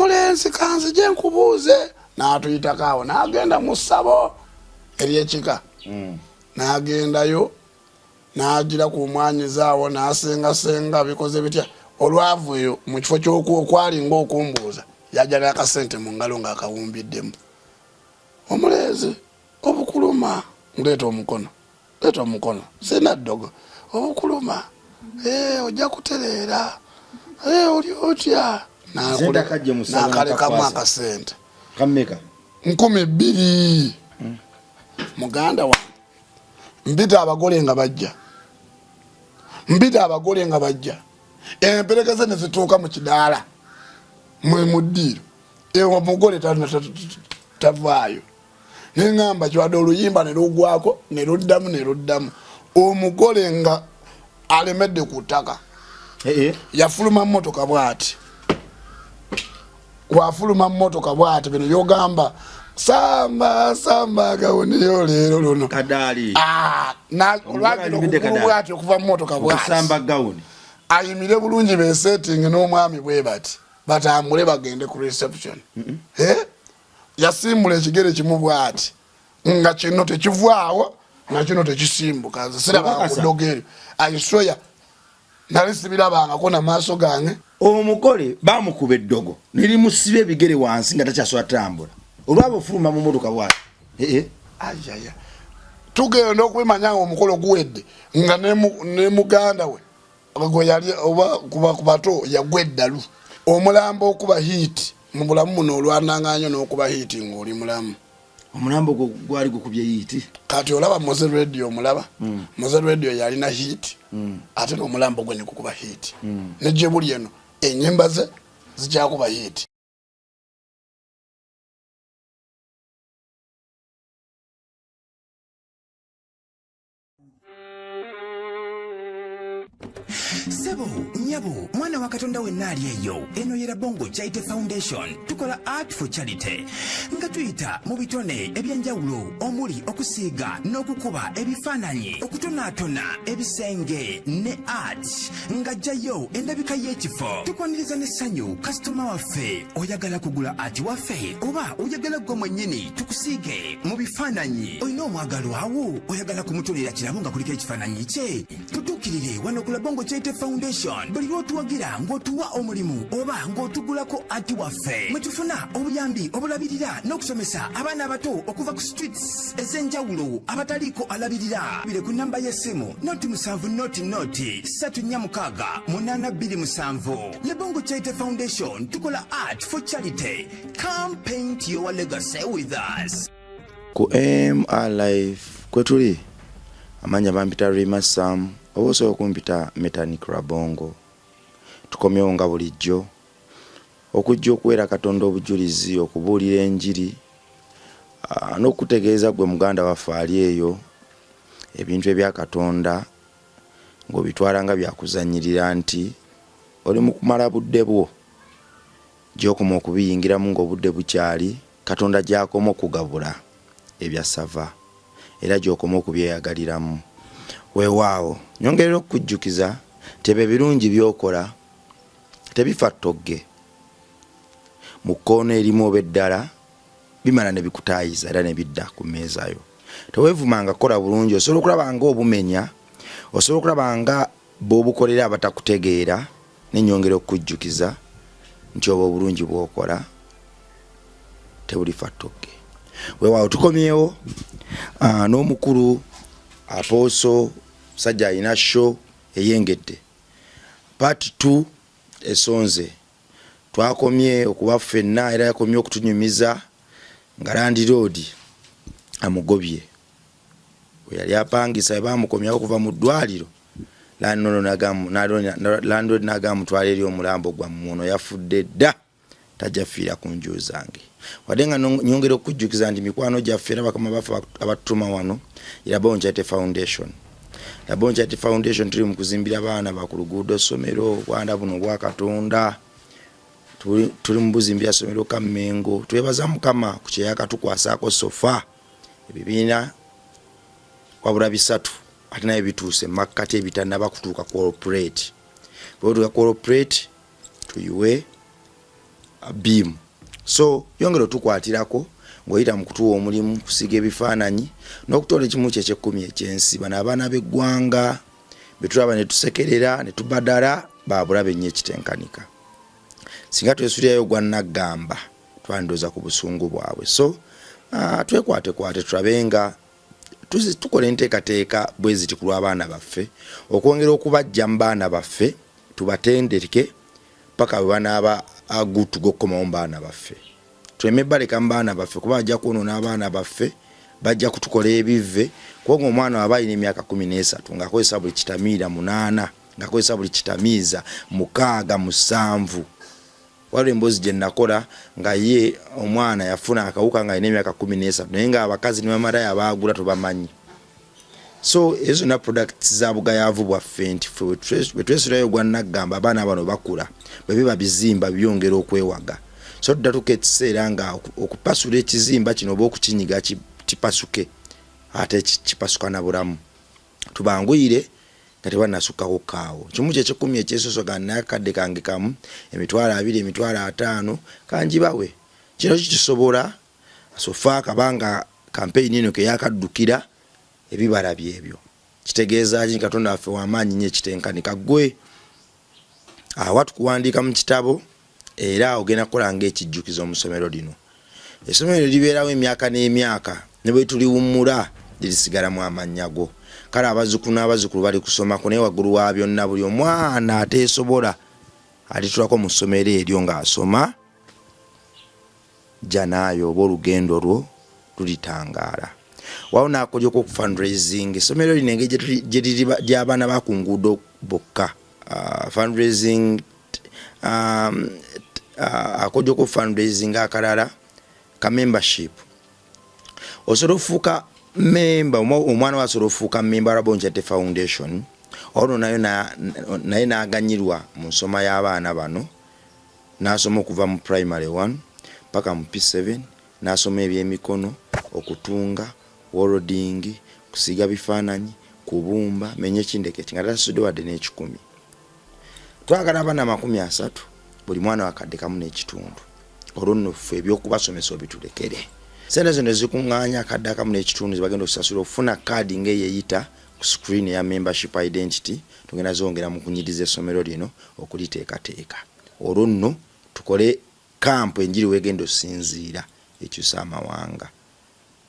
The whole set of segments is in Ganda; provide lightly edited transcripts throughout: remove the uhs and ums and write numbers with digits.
Omulenzi kanzije nkubuuze. N'atuyitako awo n'agenda mu ssabo ery'ekika. N'agendayo n'agira ku mwanyiza awo n'asengasenga bikoze bitya. Olwavu eyo mu kifo ky'okwali ng'okumbuuza yajja n'akasente mu ngalo ng'akawumbiddemu. Omulenzi obukuluma ndeeta omukono, leeta omukono, sirina ddogo, obukuluma eh, ojja kutereera eh, oli otya, n'akalekamu akasente 2000. Muganda wange, mpita abagole nga bajja, mpita abagole nga bajja, emperekeze ne zituuka mu kidaala mwe mu ddiiro, omugole tavaayo. Neŋŋamba kiwadde oluyimba ne lugwako ne luddamu ne luddamu, omugole nga alemedde ku ttaka. Eh, eh. Yafuluma mmotoka bw'ati, wafuluma mmotoka bw'ati, bino byogamba samba samba gawoniyo leero luno kadaali. Ah, olwagira okugulu bw'ati okuva mmotoka bw'ati gawuni ayimire bulungi besetingi n'omwami bwe bati batambule bagende ku reception. Eh? Yasimbula ekigere kimu bw'ati nga kino tekivaawo nga kino tekisimbuka. Nze sirabanga ku ddogo eryo, I swear, nali sibirabangako na maaso gange. Omugole bamukuba eddogo nerimusiba ebigere wansi nga takyasobola tambula olwaba ofuluma mu motoka bwati. Eh, eh. Ayaya, tugenda okubimanya nga omukolo guwedde nga ne muganda we gwe yali oba kuba ku bato yagwa eddalu. Omulambo okuba hit mu bulamu muno olwananga nnyo n'okuba hit ng'oli mulamu. Omulambo gwo gwali gukubye hit. Kati olaba Mowzey Radio, omulaba Mowzey Radio yalina hit, ate n'omulambo gwe ne gukuba hit. Ne gye buli eno ennyimba ze zikyakuba hit. Sebo, nyabo, mwana wa Katonda wenna ali eyo, eno ye Rabongo Charity Foundation. Tukola art for charity nga tuyita mu bitone ebyenjawulo omuli okusiiga n'okukuba ebifaananyi, okutonaatona ebisenge ne art nga jjayo endabika y'ekifo. Tukwaniriza n'essanyu kasitoma waffe. Oyagala kugula art waffe oba oyagala ggwe mwennyini tukusiige mu bifaananyi? Olina omwagalwawo oyagala kumutonera kirabo nga kuliko ekifaananyi kye? Tutuukirire wano ku Labongo Charity Foundation. Buli lw'otuwagira ng'otuwa omulimu oba ng'otugulako ati waffe, mwe tufuna obuyambi obulabirira n'okusomesa abaana abato okuva ku streets ez'enjawulo abataliiko alabirira. Bire ku namba y'essimu 0 7 0 0 3 4 6 8 2 7. Labongo Charity Foundation, tukola art for charity. Come paint your legacy with us. Ku MR Life kwetuli, amanya bampita Rima Sam oba osobola okumpita Metanik Rabongo. Tukomyewo nga bulijjo okujja okuweera Katonda obujulizi, okubuulira enjiri n'okutegeeza gwe muganda waffe ali eyo ebintu ebya Katonda ng'obitwala nga byakuzannyirira nti oli mu kumala budde bwo. Gy'okoma okubiyingiramu ng'obudde bukyali, Katonda gy'akoma okugabula ebya ssava era gy'okoma okubyeyagaliramu. Weewaawo, nyongerera okukujjukiza nti ebyo ebirungi by'okola tebifa ttogge. Mu kkoona erimu oba eddala bimala ne bikutaayiza era ne bidda ku mmeeza yo. Teweevumanga kukola bulungi, osobola okulaba nga obumenya, osobola okulaba nga b'obukolera abatakutegeera, ne nyongera okukujjukiza nti obwo obulungi bw'okola tebulifa ttogge. Weewaawo, tukomyewo n'omukulu Apooso, musajja alina show eyengedde. Part 2 esonze. Twakomye okuba ffenna era yakomye okutunyumiza nga landiroodi amugobye. We yali apangisa bwe baamukomyawo okuva mu ddwaliro, landlord n'agamba mutwale eri omulambo gwammwe, ono yafudde dda, tajja fiira ku nju zange. Wadde nga nyongera okukujjukiza nti mikwano gyaffe era bakama baffe abatutuma wano Rabongo Charity Foundation. Rabongo Charity Foundation tuli mu kuzimbira baana ba ku luguudo ssomero, obwana buno obwa Katonda tuli mu buzimbira ssomero Kammengo. Twebaza Mukama ku kye yakatukwasaako sofa ebibiina wabula 3 ate naye bituuse makkati ebitannaba kutuuka ku operate. Bwe bituuka ku operate tuyiwe Beam. So yongera otukwatirako ng'oyita mu kutuwa omulimu, kusiiga ebifaananyi n'okutoola ekimu kye ekyekkumi eky'ensi. Bano abaana b'eggwanga be tulaba ne tusekerera ne tubadala baabulabe nnyo ekitenkanika. Singa twesulirayo ogwa nnaggamba twandooza ku busungu bwabwe. So uh, twekwatekwate tulabe nga tukola enteekateeka bwe ziti ku lw'abaana baffe okwongera okubajja mu baana baffe tubatendeke paka bwe banaaba agutu g'okukomawo mu baana baffe tuleme baleka mu baana baffe kuba bajja kwonoona abaana baffe bajja kutukola ebivve kubanga omwana waba alina emyaka 13 ng'akozesa buli kitamiira munaana ng'akozesa buli kitamiiza mukaaga musanvu Waliwo emboozi gye nakola nga ye omwana yafuna akawuka nga alina emyaka 13 naye nga abakazi ne bamaraya baagula tobamanyi. So ezo zonna products za bugayaavu bwaffe nti ffe bwe twesulayo ogwa naggamba abaana bano bakula bwe biba bizimba byongera okwewaga. So tuddatuka ekiseera nga okupasula ekizimba kino oba okukinyiga kipasuke ate kipasuka na bulamu. Tubanguyire nga tebanasukkako kaawo. Kimu kye kikumi ekyesoso ga naye akadde kange kamu 20,000 50,000 kanjibawe. Kino kikisobola sofa kabanga kampeyini eno keyakaddukira ebibala byebyo. Kitegeeza ki Katonda waffe wamaanyi nnyo ekitenkanika ggwe awa tukuwandiika mu kitabo era ogenda kukola ng'ekijjukizo mu ssomero lino. Essomero lino libeerawo emyaka n'emyaka ne bwe tuliwummula lirisigalamu amannya go. Kale abazzukulu n'abazzukulu balikusomako naye waggulu wa byonna buli omwana ateesobola alitulako mu ssomero eryo ng'asoma jjanaayo oba olugendo lwo lulitangaala. Waliwo n'akodyo k'okufundraising essomero lino engeri gye liri ly'abaana ba ku nguudo bokka. Uh, fundraising um, uh, akodyo ko fundraising akalala ka membership osobola ofuuka memba omwana we asobola ofuuka memba wa Bonchate Foundation olwo nayo naye n'aganyirwa mu nsoma y'abaana bano n'asoma okuva mu primary 1 paka mu P7 n'asoma ebyemikono okutunga welding kusiiga bifaananyi kubumba menye kindeke nga tasasudde wadde n'ekikumi Twagala abaana 30 buli mwana wakadde kamu n'ekitundu. Olwo nno ffe eby'okubasomesa obitulekere. Ssente zino ezikuŋŋaanya akadde akamu n'ekitundu ze bagenda okusasula okufuna kaadi ng'eyo eyita ku screen eya membership identity tugenda zongera mu kunyiriza essomero lino okuliteekateeka. Olwo nno tukole kkampu enjiri w'egenda okusinziira ekyuse amawanga.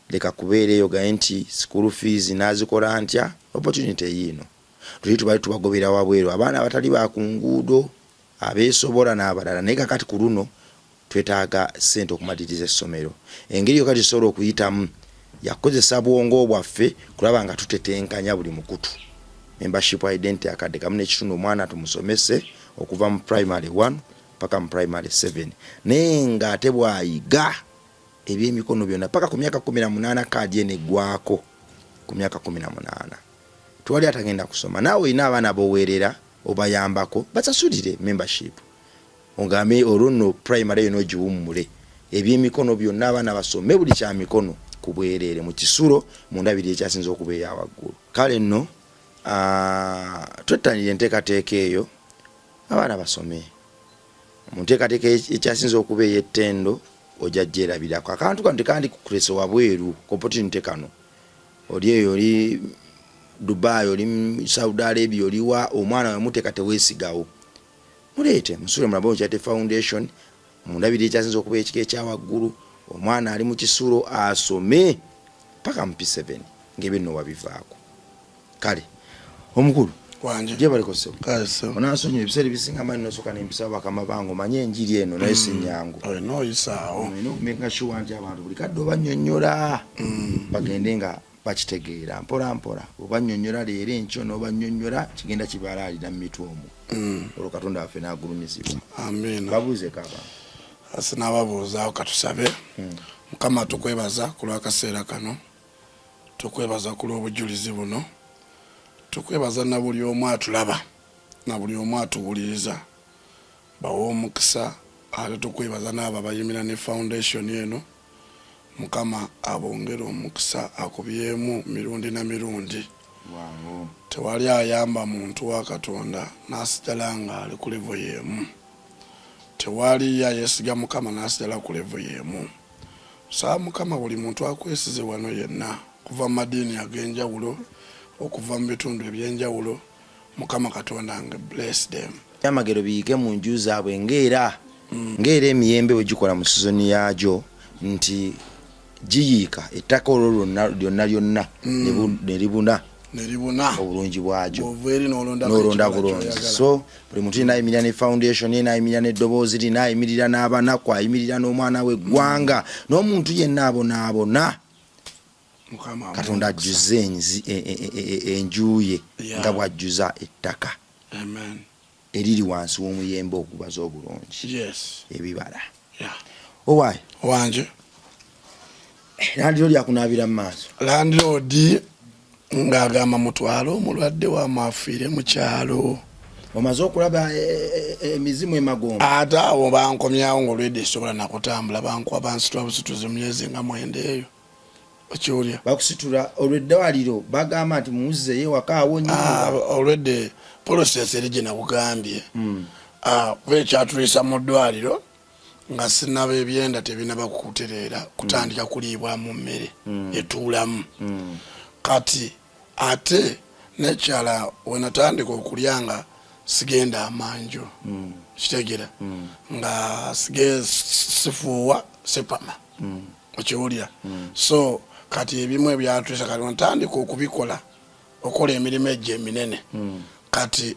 Leka kubeera eyo ogambe nti school fees naazikola ntya, opportunity yiino. Luli tubadde tubagobera wabweru abaana abatali ba ku nguudo, abeesobola n'abalala naye kakati ku luno twetaaga ssente okumaliriza essomero. Engeri yokka gye tusobola okuyitamu ya kukozesa bwongo bwaffe kulaba nga tutetenkanya buli mukutu. Membership identity akadde kamu n'ekitundu omwana tumusomese okuva mu primary one paka mu primary seven naye ng'ate bw'ayiga ebyemikono byonna paka ku myaka 18 kaadi eno eggwaako ku myaka 18. Tewali atagenda kusoma naawe olina abaana boweerera obayambako basasulire membership ogambe olwo nno primary yona ogiwummule ebyemikono byonna abaana basome buli kya mikono ku bwereere mu kisulo mu ndabirira ekyasinze okuba eya waggulu kale nno twettanire enteekateeka eyo abaana basome mu nteekateeka ekyasinze okuba ey'ettendo ojja gyerabirako akantu kano tekandikukulese wabweru opportunity kano Oli eyo oli Dubai oli Saudi Arabia oli wa omwana wemuteka tewesigawo muleete musule mulabe Charity Foundation mundabire ekyasinze okuba ekika ekya waggulu omwana ali mu kisulo asome paka mu P7 ng'ebyo nno wabivaako kale omukulu gyebaleko sebo onansonyiwa ebiseera ebisinga manyi nosooka nempisa bakama bange omanye enjiri eno naye si nyangu mm. noyisaawo olina okumakinga sure nti abantu buli kadde obanyonyola mm. bagende nga bakitegeera mpola mpola obanyonyola leero enkyo nobanyonyola kigenda kibalaalira mu mitwe omwo mm. olwo katonda waffe nagulumizibwa babuuzeko abantu sinababuuzaawo katusabe mukama tukwebaza ku lwakaseera kano Tukwebaza ku lw'obujulizi buno. Tukwebaza na buli omu atulaba na buli omu atuwuliriza. Bawe omukisa ate tukwebaza n'abo abayimira ne foundation eno. Mukama abongere omukisa akubyemu mirundi na mirundi. Tewali ayamba muntu wa Katonda n'asigala nga ali ku level y'emu. Tewali ayesiga Mukama n'asigala ku level y'emu. Nsaba Mukama buli muntu akwesize wano yenna okuva mu madiini ag'enjawulo, okuva mu bitundu eby'enjawulo, Mukama Katonda wange bless them. Ebyamagero biyiike mu nju zaabwe ng'era ng'era emiyembe bwe gikola mu sizoni yaagyo nti giyiika ettaka olwo lwonna lyonna lyonna ne libuna ne libuna obulungi bwagyo bw'ova eri n'olondako n'olonda ekibala bulungi ky'oyagala. So buli muntu yenna ayimirira ne foundation ye, n'ayimirira n'eddoboozi lye, n'ayimirira n'abanaku, ayimirira n'omwana w'eggwanga, n'omuntu yenna abonaabona. Mukama amuwe Katonda omukisa. ajjuze enju ye nga bw'ajjuza ettaka Amen. eriri wansi w'omuyembe ogubaze obulungi Yes. ebibala. Yeah. Owaaye. Wanje. Landiroodi akunaabira mu maaso. Landiroodi ng'agamba mutwale omulwadde wamwe afiire mu kyalo. Omaze okulaba emizimu emagombe. Ate awo bankomyawo ng'olwedde sisobola nakutambula, bankuba bansitula busituzi mu myezi nga 9 eyo. Okiwulira? Bakusitula olw'eddwaliro bagamba nti mumuzzeeyo ewaka awonye. Ah, olwedde process eri gye nakugambye. Ah, kuba ekyatulisa mu ddwaliro nga sinaba ebyenda tebinaba kutereera kutandika kuliibwamu mmere etuulamu. Kati ate nekyala wenatandika okulya nga sigenda amanju, kitegera nga sifuuwa sipama. Okiwulira? So kati ebimu ebyatulisa kati ntandika okubikola okola emirimu egyo eminene. Kati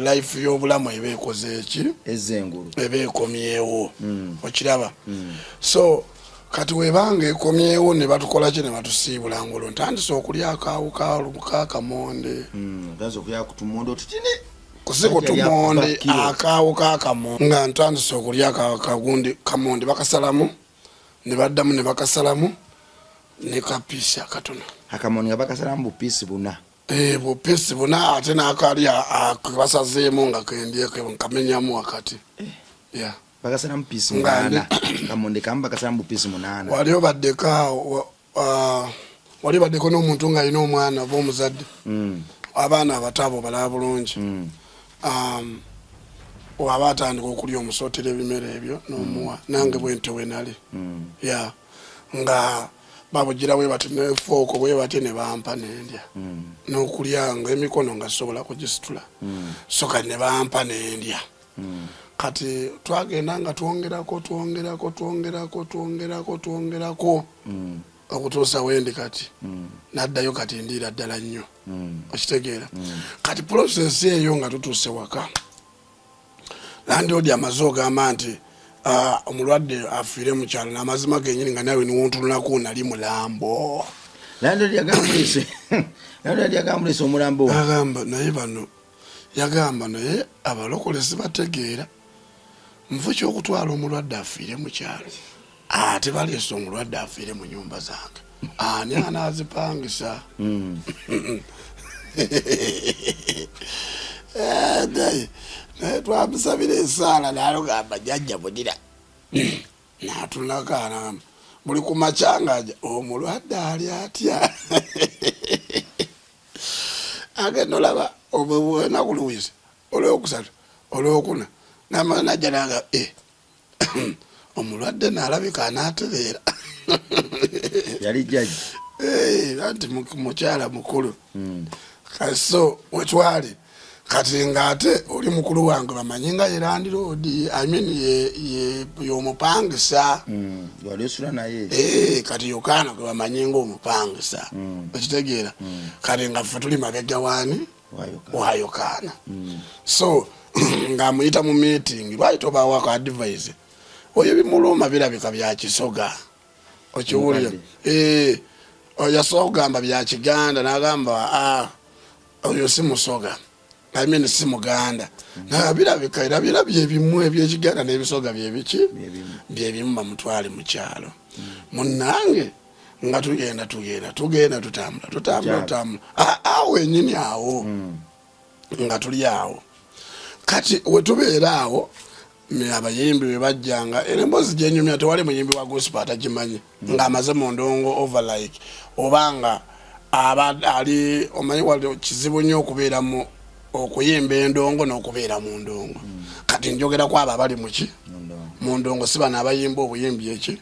life y'obulamu eba ekoze eki? Ez'engulu. Eba ekomyewo. Okiraba? So kati webanga ekomyewo ne batukola ki ne batusiibula ngolo ntandise okulya akawuka kamonde. Otandise okulya ku tumonde otutini. Kusi ku tumonde akaawo kakamonde nga ntandise okulya kagundi kamonde bakasalamu ne baddamu ne bakasalamu ne kapiisi akatono. Akamonde nga bakasalamu bupiisi buna. Bupiisi buna ate n'akali kebasazeemu nga kendye kamenyamu wakati. Yeah. Bakasalamu piisi Nga 8. Kamonde kamu bakasalamu bupiisi 8. Wali obaddeko awo, wali obaddeko n'omuntu ng'alina omwana oba omuzadde. Abaana abato abo balaba bulungi. Waba atandika okulya omusootera ebimere ebyo n'omuwa. Nange bwe ntyo bwe nali. Yeah. Nga babugira bwe bati ne fooko bwe bati ne bampa nendya. N'okulya nga emikono nga sisobola kugisitula. So kati ne bampa nendya. Kati twagenda nga twongerako, twongerako, twongerako, twongerako, twongerako. Okutuusa wendi kati. Naddayo kati ndiira ddala nnyo. Okitegeera? Kati process eyo nga tutuuse waka. Landlord amaze ogamba nti omulwadde afiire mu kyalo n'amazima gennyini nga nawe niwontunulako nali mulambo. Landlord yagamba mulese omulambo. Agamba naye bano yagamba naye abalokole sibategeera. Nfu ky'okutwala omulwadde afiire mu kyalo. Ate baleese omulwadde afiire mu nnyumba zange. Ani anaazipangisa? Naye twamusabira essaala n'alugamba jjajja budira. N'atunulako anagamba buli ku makya ng'aja omulwadde ali atya? Agenda olaba olunaku luweze olwokusatu olwokuna n'amala n'ajja n'agamba, omulwadde n'alabika anaatereera. Yali jjajja. Anti mukyala mukulu. Kati so wetwali kati ng'ate oli mukulu wange bamanyi nga ye landlord, I mean ye y'omupangisa. Wali osula naye. Kati Yokaana gwe bamanyi ng'omupangisa. Okitegeera? Kati nga ffe tuli mabega waani? Wa Yokaana. Wa Yokaana. So ng'amuyita mu meeting, lwaki tobawaako advice? Oyo bimuluma birabika bya kisoga. Okiwulira? Omukadde. Oyo yasooka okugamba bya Kiganda, n'agamba, oyo si musoga. I mean si Muganda. Naye birabika era bira bye bimu eby'Ekiganda n'ebisoga bye biki? Bye bimu. Bye bimu bamutwale mu kyalo. Munnange nga tugenda, tugenda, tugenda, tutambula, tutambula, Kyalo. tutambula. Awo wennyini awo. Nga tuli awo. Kati we tubeera awo, abayimbi bwe bajjanga, era emboozi gye nyumya tewali muyimbi wa gospel atagimanyi. Ng'amaze mu ndongo over like, oba nga aba ali, omanyi wali kizibu nnyo okubeera mu Okuyimba endongo n'okubeera mu ndongo. Kati njogera ku abo abali muki mu ndongo, si bano abayimba obuyimbi eki.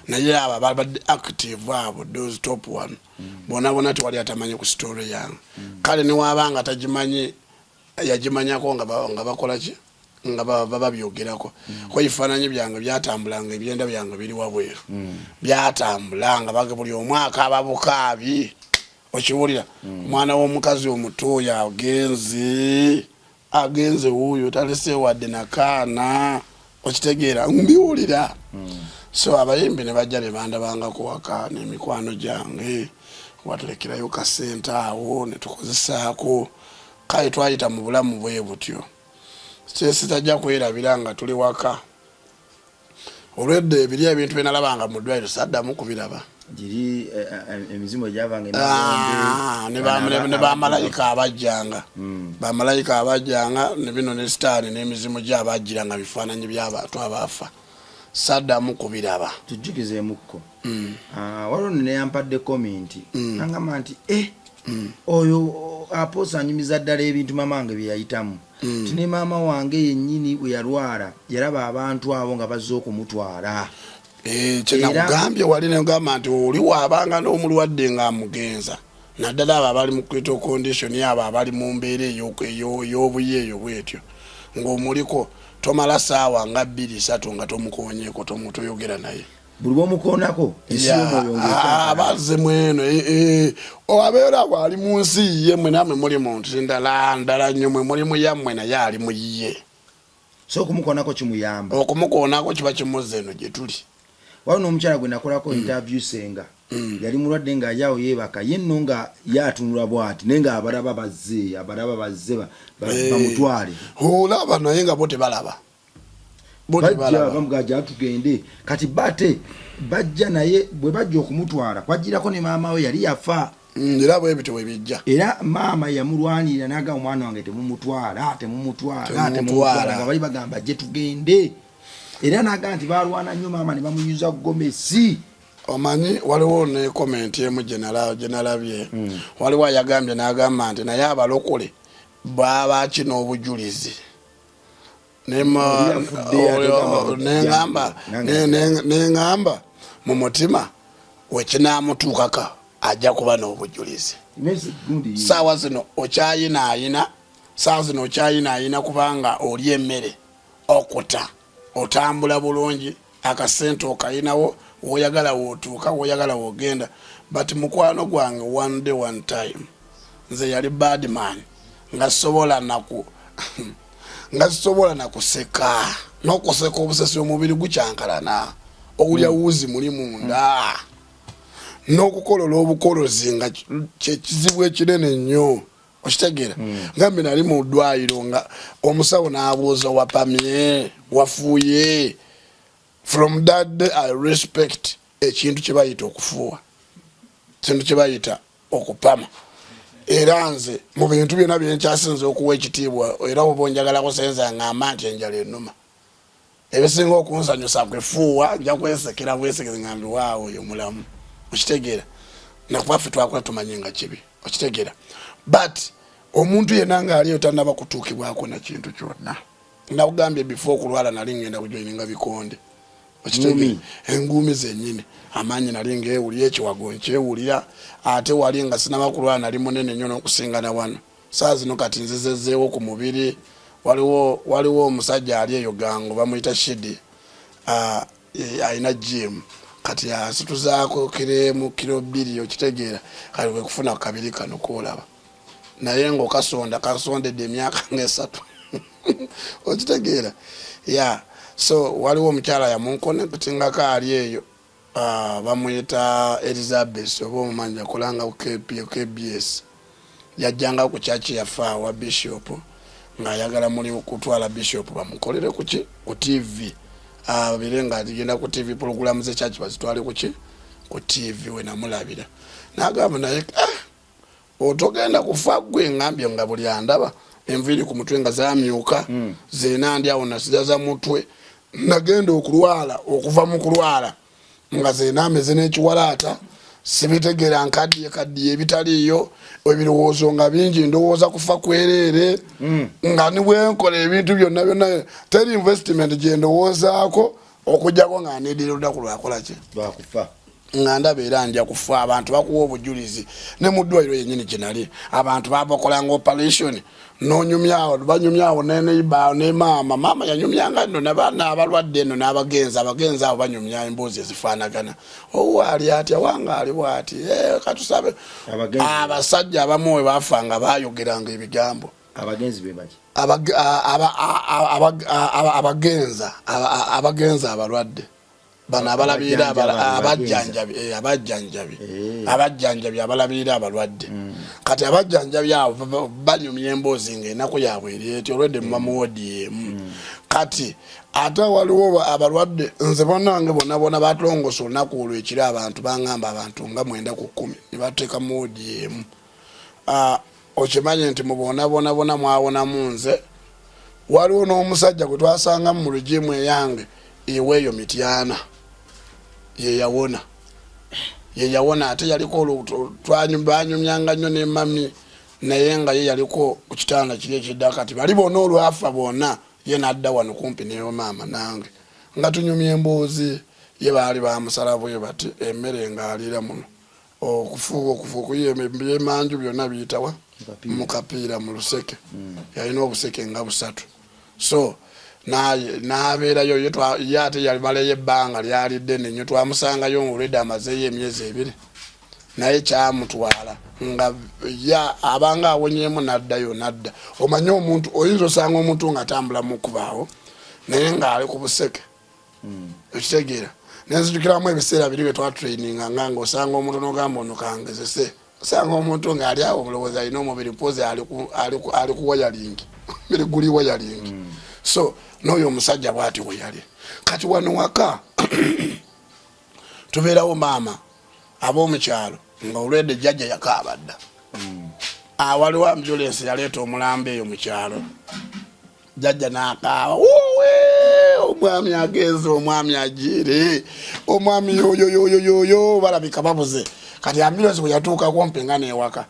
Naye abo ababadde active, abo those top one, bona bona tewali atamanyi ku story yange. Kale newaba nga tagimanyi, yagimanyako nga bakola ki, nga bababyogerako. Ko ebifaananyi byange byatambulanga, ebyenda byange biri wabweru, byatambula nga buli omwaka ababukaabi. Okiwulira? Omwana w'omukazi omuto oyo agenze, agenze wuuyo, talese wadde nakaana. Okitegeera? Mbiwulira. So abayimbi ne bajja ne bandabangako waka n'emikwano gyange, watulekerayo kasente awo ne tukozesaako. Kale twayita mu bulamu bwe butyo. Kyesitajja kwerabira, nga tuli waka olwedda, ebiri ebintu bye nalabanga mu ddwaliro saddamu kubiraba. Giri emizimu egyavanga. Ah, ne bamalayika abajjanga, bamalayika abajjanga ne bino ne sitaani n'emizimu gye abajjiranga bifaananyi by'abantu abaafa, saddamu kubiraba. Tujjukizeemukko. Ah, waliwo nno neyampadde comment, nagamba nti e oyo apostle anyumiza ddala ebintu mama wange bye yayitamu, ti ne maama wange yennyini bwe yalwala yalaba abantu abo nga bazze okumutwala. Eh, kyenakugambye wali negamba nti oli waabanga n'omulwadde ng'amugenza, naddala abo abali mu critical condition, abo abali mu mbeera ey'obuyi eyo bwetyo, ng'omuliko tomala saawa nga 2, 3 nga tomukonyeeko, toyogera naye. Buli bwomukoonako ensi y'omwoyo ng'ekyakalala. Abazze mweno abeera awo ali mu nsi yiye, mwe namwe muli mu nsi ndala ndala nnyo. Mwe muli mu yammwe, naye ali mu yiye. So okumukoonako kimuyamba. Okumukoonako kiba kimuzza eno gye tuli. Waliwo n'omukyala gwe nakolako interview, senga yali mulwadde ng'ali awo yeebaka, ye nno nga ye atunula bw'ati, naye ng'abalaba bazze, abalaba bazze bamutwale. Olaba, naye nga bo tebalaba, bo bajja tebalaba. Bamugaa tugende kati, bate bajja, naye bwe bajja okumutwala kwajjirako ne maama we yali yafa. Era bwe bityo bwe bijja. Era maama yamulwanirira n'agamba, "Omwana wange temumutwala, temumutwala, Temumutwala." temumutwala." Nga bali bagamba gye tugende, era n'agamba nti balwana nnyo maama ne bamuyuza gomesi. Omanyi waliwo ne comment emu gye nalabye, waliwo ayagambye n'agamba nti naye abalokole baba ki n'obujulizi. Oli afudde ate gamba Neŋamba nange neŋamba mu mutima wekinaamutuukaka ajja kuba n'obujulizi. Gundi Saawa zino okyayinaayina, saawa zino okyayinaayina kubanga oli emmere okuta, otambula bulungi, akasente okayinawo, woyagala wootuuka, woyagala wogenda. But mukwano gwange, one day, one time, nze yali badman nga sobola naku nga sisobola nakuseka n'okuseka obusesi, omubiri gukyankalana, owulya wuzi muli munda n'okukolola obukolozi nga kyekizibu ekinene nnyo. Okitegeera? Nga mbe nali mu ddwaliro nga omusawo n'abuuza, "Wapamye? Wafuuye?" From that day I respect ekintu kye bayita okufuuwa, kintu kye bayita okupama. Era nze mu bintu byonna byenkyasinza okuwa ekitiibwa, era oba onjagala kusenza, ngamba nti enjala enuma. Ebisinga okunsanyusa kwefuuwa, nja kwesekera bwesekeze nga mbiwaawo oyo mulamu. Okitegeera? Nakuba ffe twakula tumanyi nga kibi. Okitegeera? But omuntu yenna ngaaliyo tanaba kutuukibwako na kintu kyonna. Nakugambye, before okulwala nali ngenda kujoininga bikonde. Okitegeera? Enguumi zenyini, amaanyi nali ngewulira, ekiwago nkyewulira. Ate wali nga sinaba kulwala nali munene nnyo n'okusinga na wano saa zino. Kati nzizezeewo ku mubiri. Waliwo omusajja ali eyo gango bamuyita Shidi, alina gym, kati asituzaako kiremu kiro 2. Okitegeera? Kati wekufuna kabiri kano koolaba naye ngaokasonda kasondedde emyaka nga 3. Okitegeera? Ya, so waliwo omukyala yamunkonectingako ali eyo, bamuyita Elizabeth, oba omumanyi, akolanga ku KBS. Yajjanga ku kyaki yaffe awa bishop ng'ayagala muli kutwala bishop bamukolere kuki ku TV, abire nga agenda ku TV, programu zekyaki bazitwale kuki ku TV. We namulabira nagamba, naye ah, otogenda kufa gwe? Ngambye nga buli andaba enviiri ku mutwe nga zamyuka, zena ndi awo nasigaza mutwe. Nagenda okulwala, okuva mu kulwala nga zena ameze n'ekiwalaata. Sibitegeera, nkaddiye kaddiye ebitaliiyo, ebirowoozo nga bingi, ndowooza kufa kwereere. Nga nibwenkola ebintu byonna byonna, teri investment gyendowoozaako okujjako nga nedira olunaku lwakolaki, lwakufa. Nga ndaba era nja kufa. Abantu bakuwa obujulizi ne mu ddwaliro yennyini gye nali, abantu babakolanga operation nonyumyawo, banyumyawo neneiba ne maama. Maama yanyumyanga nno nabaana abalwadde eno n'abagenzi, abagenzi abo banyumya emboozi ezifaanagana. Owo ali atya, wange ali bwati, eh, katusabe. Abasajja abamu we bafanga bayogeranga ebigambo. Abagenzi be baki? Abagenza abagenzi abalwadde bano abalabirira, abajjanjabi, eh, abajjanjabi, eh. Abajjanjabi abalabirira abalwadde. Kati abajjanjabi abo banyumya emboozi nga enaku yaabwe eri eti, olwedde muba mu wodi emu. Kati ate waliwo abalwadde, nze bonnange bonna bonna batulongosa olunaku olwo ekiro, abantu bangamba abantu nga 9 ku 10 ne bateeka mu wodi emu. Ah, okimanyi nti mu bonna bona bona mwawonamu nze. Waliwo n'omusajja gwe twasangamu mu rigimu eyange eweeyo Mityana, yeyawona, yeyawona. Ate yaliko banyumyanga nnyo ne mami, naye nga ye yaliko ku kitanda kiri ekidda. Kati bali bonna olwafa bonna, ye nadda wano kumpi ne maama nange nga tunyumya emboozi. Ye baali bamusala bwe bati, emmere ng'aliira muno, okufuuwa okufuuwa okuyiya ebyemanju byonna biyitawa mu kapiira mu luseke. Yalina obuseke nga busatu, so n'abeerayo ye. Ate yalimalayo ebbanga lyali ddene nnyo, twamusangayo ngaolwedde amazeeyo emyezi 2, naye kyamutwala nga ya abanga awonyemu naddayo nadda. Omanye omuntu oyinza osanga omuntu nga atambula mukubaawo naye ng'ali ku buseke. Ekitegeera nenzijukiramu ebiseera biri bye twatraininga nga ngaosanga omuntu nogamba ono kangezese, osanga omuntu ng'ali awo omulowooza alina omubiri mpozi ali ku wiring, omubiri guli wiring. So n'oyo omusajja bwati bwe yali. Kati wano waka tubeerawo maama ab'omukyalo nga olwedde jjajja yakaaba dda. Waliwo ambulance yaleeta omulambo eyo mu kyalo, jjajja n'akaaba, "Wowe, omwami agenze, omwami agiire, omwami yoyo yoyo yoyo, balabika babuze." Kati ambulance bwe yatuuka kumpi nga newaka,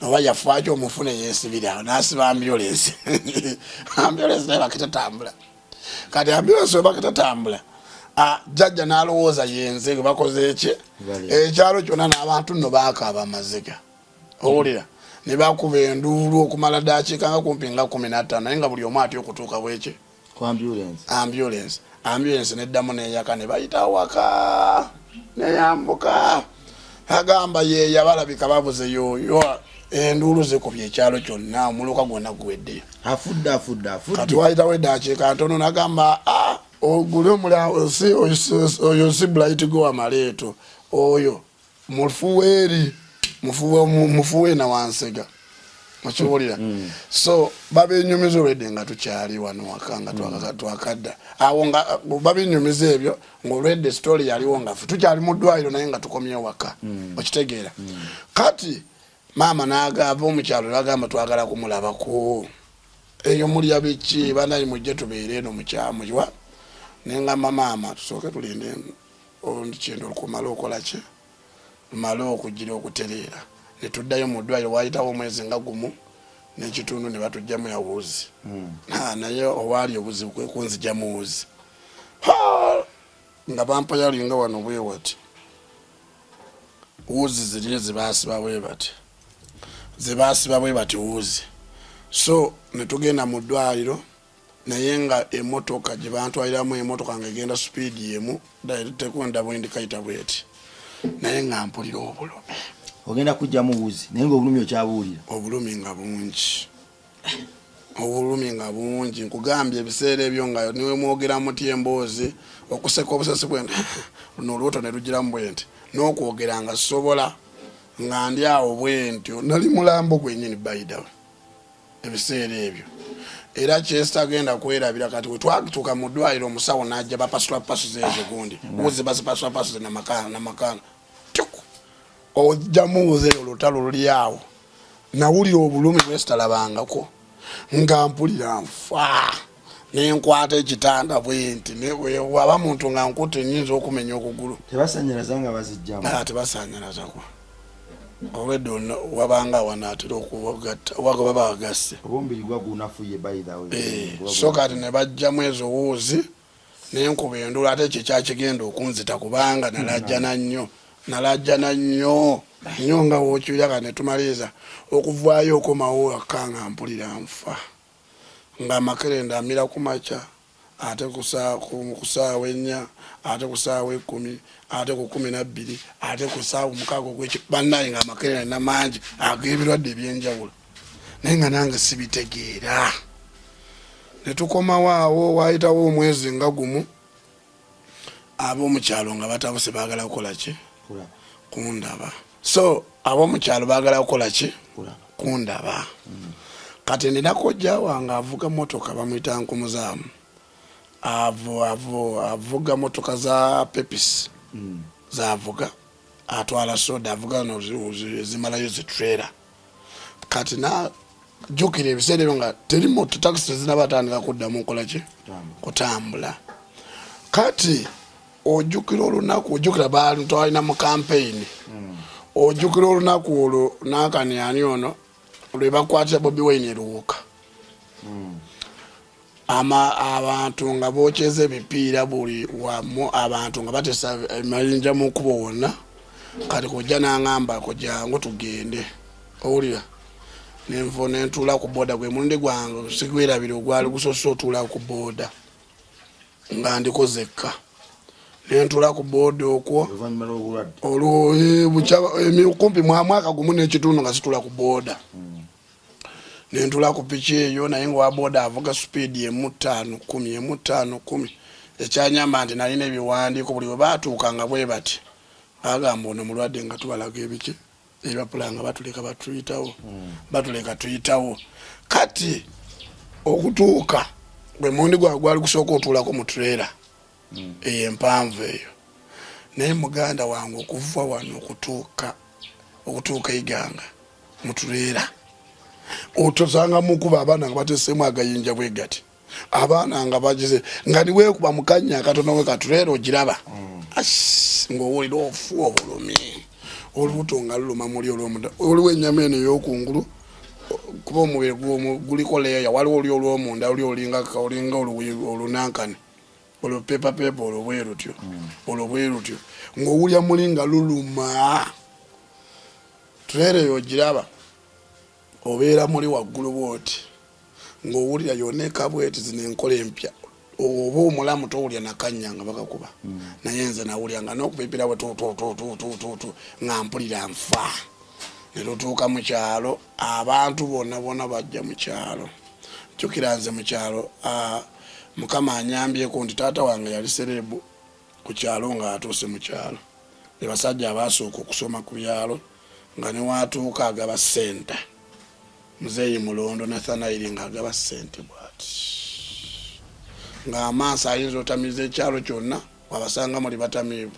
oba yafaaki omufu neyesibira awo n'asiba ambulance. Ambulance naye bakitatambula. Kati ambulance we bakitatambula, jjajja n'alowooza yenze gwe bakoze eki. Ekyalo kyonna n'abantu nno baakaaba amaziga, owulira ne bakuba enduulu okumala dakiika nga kumpi nga 15, naye nga buli omu atya okutuuka bweki ku ambulance. Ambulance, ambulance neddamu neyaka ne bayita waka neyambuka, agamba yeya balabika babuze yoyo, enduulu zikubye ekyalo kyonna, omuluka gwonna guweddeyo. Afudde, afudde, afudde. Kati wayitawo eddakiika ntono nagamba, "Ah, ogule oyo si Bright go amaleeto, oyo mufuweeri mufuweena wansega." Okiwulira? So babinyumiza olwedde nga tukyali wano waka nga twakadda awo, nga babinyumiza ebyo ngaolwedde story yaliwo nga ffe tukyali mu ddwaliro naye nga tukomye waka. Okitegeera? Kati maama n'agamba omukyalo, nagamba, "Twagala kumulabako eyo, mulya biki banayi, mujje tubeere eno mukyamuwa." Nengamba, "Maama, tusooke tulinde kintu kumale okola ki, lumale okugira okutereera." Netuddayo mu ddwaliro, wayitawo omwezi nga gumu n'ekitundu ne batugjamu yawuuzi. Naye owaali obuzibu kwe kunzigyamu wuuzi nga bampa yalinga wano bwe wati, wuuzi ziri zebaasiba bwe bati, zebaasiba bwe bati wuuzi. So netugenda mu ddwaliro, naye nga emotoka gye bantwaliramu, emotoka nga egenda supiidi emu tekunda bwendikayita bweti, naye nga mpulira obulumi. Ogenda kujjamu wuzi naye nga obulumi okyabuwulira. Obulumi nga bungi, obulumi nga bungi. Nkugambye ebiseera ebyo nga niwe mwogera muti emboozi, okuseka obusasi bwenti, luno olubuto ne lugiramu bwenti, n'okwogera nga sobola, nga ndi awo bwentyo, nali mulambo gwenyini bayidawe ebiseera ebyo. Era kyesitagenda kwerabira, kati wetwatuuka mu ddwaliro, omusawo n'ajja bapasula pasuza ezo gundi wuzi, bazipasula pasuze namakaana tuku ojjamu wuzi eyo, olutalo luli awo. Nawulira obulumi bwesitalabangako, nga mpulira nfa. Nenkwata ekitanda bwenti, waba muntu nga nkutte nyinza okumenya okugulu. Tebasanyalaza nga bazijjamu? Ah, tebasanyalaza kwa olwedde wabanga wanaatera okugatta wagaba bagasse. Oba omubiri gwa gunafuye, by the way. Eh, so kati ne bajjamu ezo wuuzi, nenkuba enduulu, ate ekyo kyakigenda okunzita kubanga nalajjana nnyo, nalajjana nnyo nnyo nga wokyulira. Kati netumaliriza okuvaayo, okomawo waka nga mpulira nfa, nga amakerenda amira ku makya, ate ku saawa 4, ate ku saawa 10, ate ku 12, ate ku saawa 6 ogweki. Bannaye, nga amakerenda nina mangi ag'ebirwadde ebyenjawulo, naye nga nange sibitegeera. Netukomawo awo, wayitawo omwezi nga gumu, ab'omukyalo nga batabuse, baagala kukola ki? Kundaba. So ab'omukyalo baagala kukola ki? Kundaba. Kati nina kojja wange avuga motoka, bamuyita Nkumuzaamu, avuga motoka za Pepsi, zavuga atwala soda, avuga no ezimalayo zitrailer. Kati najjukira ebiseera ebyo nga teri moto, takisi tezinaba atandika kuddamu nkola ki? Kutambula. Kati ojjukira olunaku, ojjukira baali twalina mu kampeyini, ojjukira olunaku olwo naakani ani ono lwe bakwatira Bobi Wine eruwuka, ama abantu nga bokyeza ebipiira buli wamu, abantu nga batesa emayinja mu kkubo wonna. Kati kojja n'aŋŋamba, "Kojangu tugende." Owulira, nenvo nentuula ku booda. Gwe mulundi gwange sigwerabira ogwali gusoose otuula ku booda nga ndiko zekka. Nentuula ku booda okwo oluvannyuma lw'obulwadde. Olwo kumpi mwaka gumu n'ekitundu nga situla ku booda. Nentula ku piki eyo, naye nga owa booda avuga supiidi 1, 5, 10, 1, 5, 10. Ekyanyamba nti nalina ebiwandiiko. Buli we baatuukanga bwe bati, bagamba ono mulwadde, nga tubalaga ebiki, ebipapula, nga batuleka batuyitawo, batuleka tuyitawo. Kati okutuuka gwe mundi gwange gwali gusooka otuulako mu trailer eyo empanvu eyo. Naye muganda wange, okuva wano okutuuka Iganga mu trailer, otosanga mukuba abaana nga bateseemu agayinja bwe gati, abaana nga bagize nga niweekuba mukanya akatono we katrailer ogiraba. Ass, ng'owulira ofu obulumi, olubuto nga luluma muli olwomunda, waliwo ennyama eno ey'okungulu, kuba omubiri guliko leeya, waliwo oli olwomunda, oli olinga olunankani, olwo pepapepa, olwo bwe lutyo, olwo bwe lutyo, ng'owulya muli nga luluma. Trailer eyo ogiraba, obeera muli waggulu bwoti, ng'owulira yonna ekabweti. Zino enkola empya, oba omulamu towulya nakanya nga bakakuba, naye nze nawulya nga n'okupipira bwe tutututututu nga mpulira nfa. Ne tutuuka mu kyalo, abantu bonna bonna bajja mu kyalo. Jjukira nze mu kyalo, Mukama anyambyeko nti taata wange yali celeb ku kyalo. Ng'atuuse mu kyalo, be basajja abaasooka okusoma ku byalo, nga newatuuka agaba ssente. Muzeeyi Mulondo Nathanairi ng'agaba ssente bw'ati, ng'amaaso ayinza otamiiza ekyalo kyonna wabasanga muli batamiivu.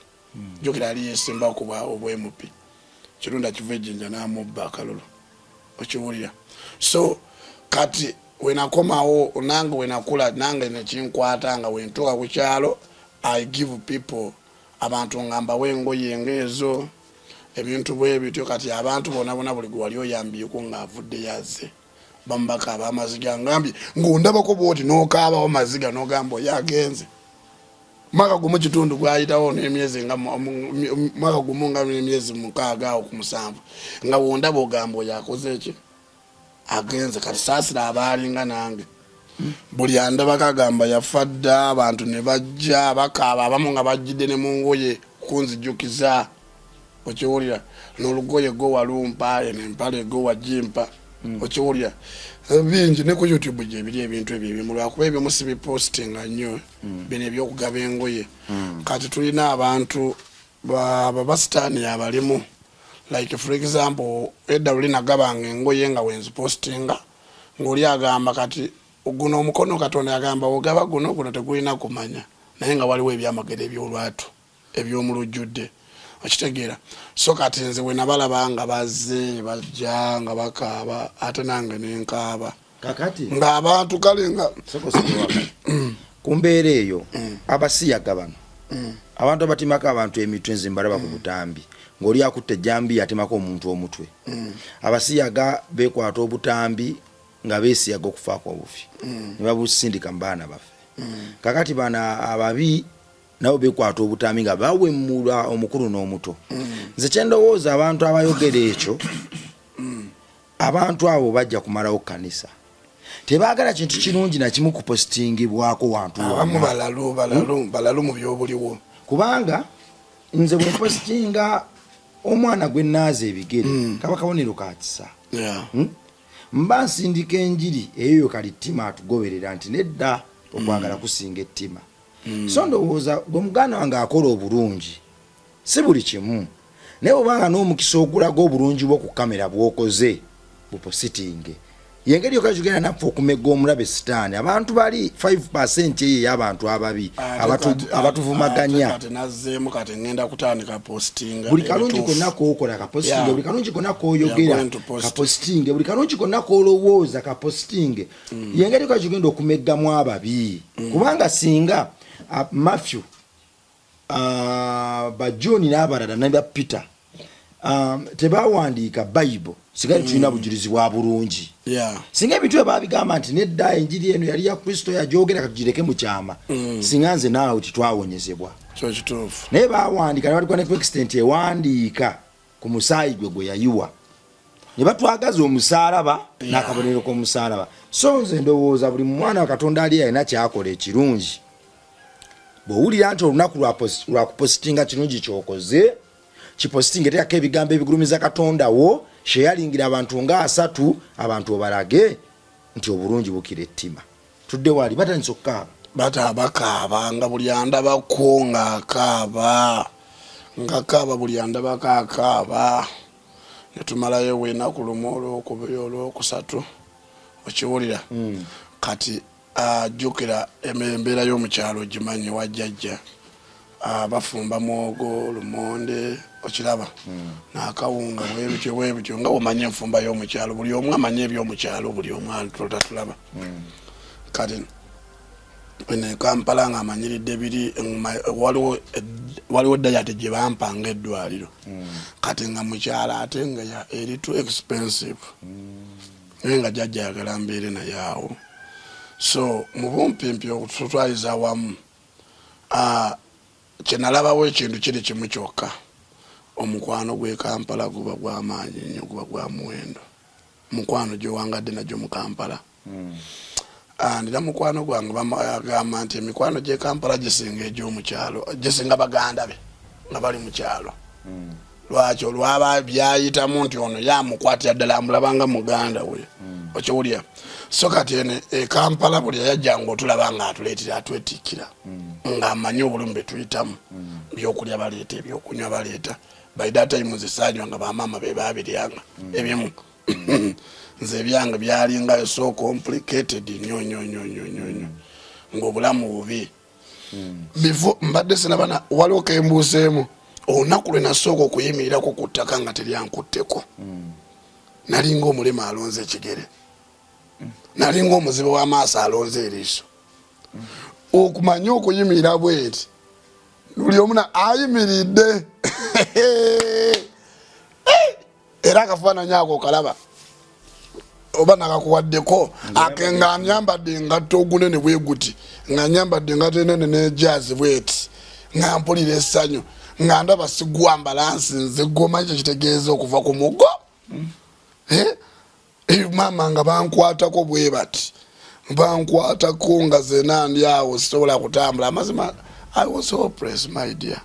Jjukira ali yesimba ku bwa obwemupi Kirunda kiva ejjinja n'amubba akalulu, okiwulira? So kati wenakomawo nange, wenakula nange nekinkwata nga wentuuka ku kyalo, I give people, abantu nga mbawa engoye ngaezo, ebintu bwe bityo. Kati abantu bona bona, buli gwe wali oyambyeko ng'avuddeyo azze, bamubakaaba amaziga. Ngambye ng'ondabako bwoti n'okaabawo maziga, n'ogamba oyo agenze. Mwaka gumu kitundu gwayitawo n'emyezi nga mwaka gumu nga n'emyezi 6 awo ku 7, nga wondaba ogamba oyo akoze eki? Agenze. Kati saasira abaalinga nange, buli andabako agamba yafa dda. Abantu ne bajja bakaaba, abamu nga bajjidde ne mu ngoye kunzijukiza, okiwulira? N'olugoye gwe walumpa, eno empale gwe wagimpa, okiwulira? Bingi ne ku YouTube gyebiri ebintu ebyo ebimu, lwakuba ebimu sibipostinga nnyo, bino ebyokugaba engoye. Kati tulina abantu babasitaani abalimu, like for example, edda luli nagabanga engoye nga wenzipostinga, ng'oli agamba kati guno omukono Katonda yagamba ogaba guno, guno tegulina kumanya, naye nga waliwo ebyamagero ebyolwatu ebyomulujjudde, okitegeera? So kati nze bwe nabalaba nga bazze bajja nga bakaaba, ate nange nenkaaba. Kakati ng'abantu kale nga soko soko. Ku mbeera eyo, abasiyaga bano, abantu abatemako abantu emitwe, nze mbalaba ku butambi ng'oli akutte ejjambiya atemako omuntu omutwe. Abasiyaga bekwata obutambi nga beesiyaga okufaako obufi ne babusindika mu baana baffe. Kakati bano ababi nabo bekwata obutambi nga bawemula omukulu n'omuto. Nze kyendowooza, abantu abayogera ekyo, abantu abo bajja kumalawo kanisa. Tebaagala kintu kirungi nakimu kupositingibwako wantu Abamu wonna. Balalu, balalu, balalu mu byobuliwo. Kubanga nze bwe mpositinga omwana gwe naaza ebigere, kaba kabonero ka kisa. Mba nsindika enjiri eyo kali ttima atugoberera nti nedda, okwagala kusinga ettima. So ndowooza gwe muganda wange akola obulungi, si buli kimu, naye obanga n'omukisa ogulaga obulungi bwo ku kamera bw'okoze, bupositinge. Yengeri yokka kigenda naffe okumegga omulabe Sitaani. Abantu bali 5 eyo ey'abantu ababi abatuvumaganya. Kati nazzeemu, kati ŋŋenda kutandika postinga Buli kalungi ebituufu. konna kokola, kapositinge. Buli kalungi konna koyogera, We are going to post. kapositinge. Buli kalungi konna kolowooza, kapositinge. Yengeri yokka kigenda okumeggamu ababi, kubanga singa Matthew, ba John n'abalala ne ba Peter tebawandiika Bayibuli, singa tetulina bujulizi bwa bulungi. Singa ebintu ebyo babigamba nti nedda, enjiri eno yali ya Kristo, yajogera, katugireke mu kyama, singa nze naawe titwawonyezebwa. Kyo kituufu. Naye bawandiika ne batuka ne ku extent ewandiika ku musaayi gwe gwe yayiwa, ne batwagaza omusaalaba n'akabonero k'omusaalaba. So nze ndowooza buli mwana wa Katonda ali alina kyakola ekirungi, bw'owulira nti olunaku lwa kupositinga kirungi kyokoze, kipositinge. Teekako ebigambo ebigulumiza Katonda wo, sheyalingira abantu nga 30, abantu obalage nti obulungi bukira ettima. Tudde wali batandise okukaaba. Bata bakaaba nga buli andabako ng'akaaba, nga kaaba, buli andabako akaaba. Netumalayo bwenaku lumu, olwokubiri, olwokusatu, okiwulira? Kati ajjukira embeera y'omukyalo, ogimanyi, wajjajja bafumba mwogo, lumonde, okiraba, n'akawunga, bwebityo bwebityo, nga bwomanyi enfumba y'omukyalo. Buli omu amanyi ebyomukyalo, buli omu atatulaba. Kati eno e Kampala nga amanyiridde biri, waliwo diet gye bampanga eddwaliro. Kati nga mukyalo ate nga eri too expensive, naye nga jjajja ayagala mbeere naye awo. So mu bumpimpi, okutwaliza awamu, kyenalabawo ekintu kiri kimu kyokka: omukwano gw'e Kampala guba gw'amaanyi nnyo, guba gwa muwendo, mukwano gyowangadde nagyo mu Kampala. Ndina mukwano gwange agamba nti emikwano gy'e Kampala gisinga egy'omukyalo, gisinga baganda be nga bali mu kyalo. Lwaki? Olwaba byayitamu nti ono yamukwatira ddala, amulabanga muganda we, okiwulira? So kati eno e Kampala buli eyajjanga otulaba nga atuleetera, atwetikkira, ng'amanyi obulumi bwe tuyitamu. Byokulya baleeta, ebyokunywa baleeta. By that time nze saanywa, nga bamaama be babiryanga ebimu. Nze ebyange byalingayo so complicated nnyo nnyo nnyo nnyo nnyo nnyo, ng'obulamu bubi. Before mbadde sinabana, waliwo kembuuseemu olunaku lwe nasooka okuyimirirako ku ttaka nga teryankutteko. Nalinga omulema alonze ekigere, nalinga omuzibe w'amaaso alonze eriiso. Okumanya okuyimirira bweti, buli omu ayimiridde, era akafaananyi ako okalaba oba nakakuwaddeko ake, nga nyambadde engatto ogunene bwe guti, nga nyambadde engatto enene nejazi bweti, nga mpulira essanyu, nga ndaba sigwa mbalansi. Nze gomanyi kyekitegeeza okuva ku mugo. Eh? Eh, maama nga bankwatako bwe bati, bankwatako nga zena ndi awo sisobola kutambula. Amazima, I was hopeless, my dear,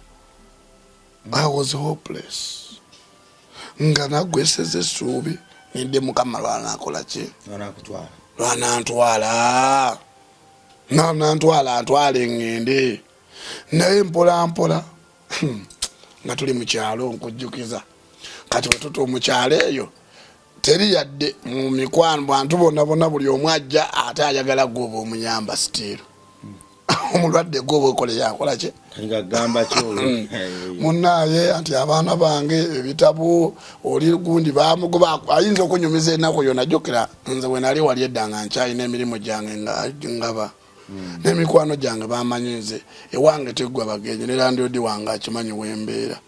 I was hopeless, nga nagweseza essuubi, nidde Mukama lwanakola ki, lwanantwala, nanantwala, antwale ŋŋende. Naye mpola mpola, nga tuli mu kyalo, nkujjukiza kati wetutu mukyalo eyo, teri yadde mu mikwano, bantu bonna bonna, buli omu ajja ate ayagala gwe oba omuyamba. Still omulwadde gwe oba okola yakola ki. Munaaye anti abaana bange ebitabo oli gundi bamugoba, ayinza okunyumiza enaku yona. Jjukira nze bwe nali wali edda nga nkyalina emirimu gyange, nga ngaba. N'emikwano gyange bamanyi nze ewange teggwa bagenyi, ne landiodi wange akimanyi wembeera.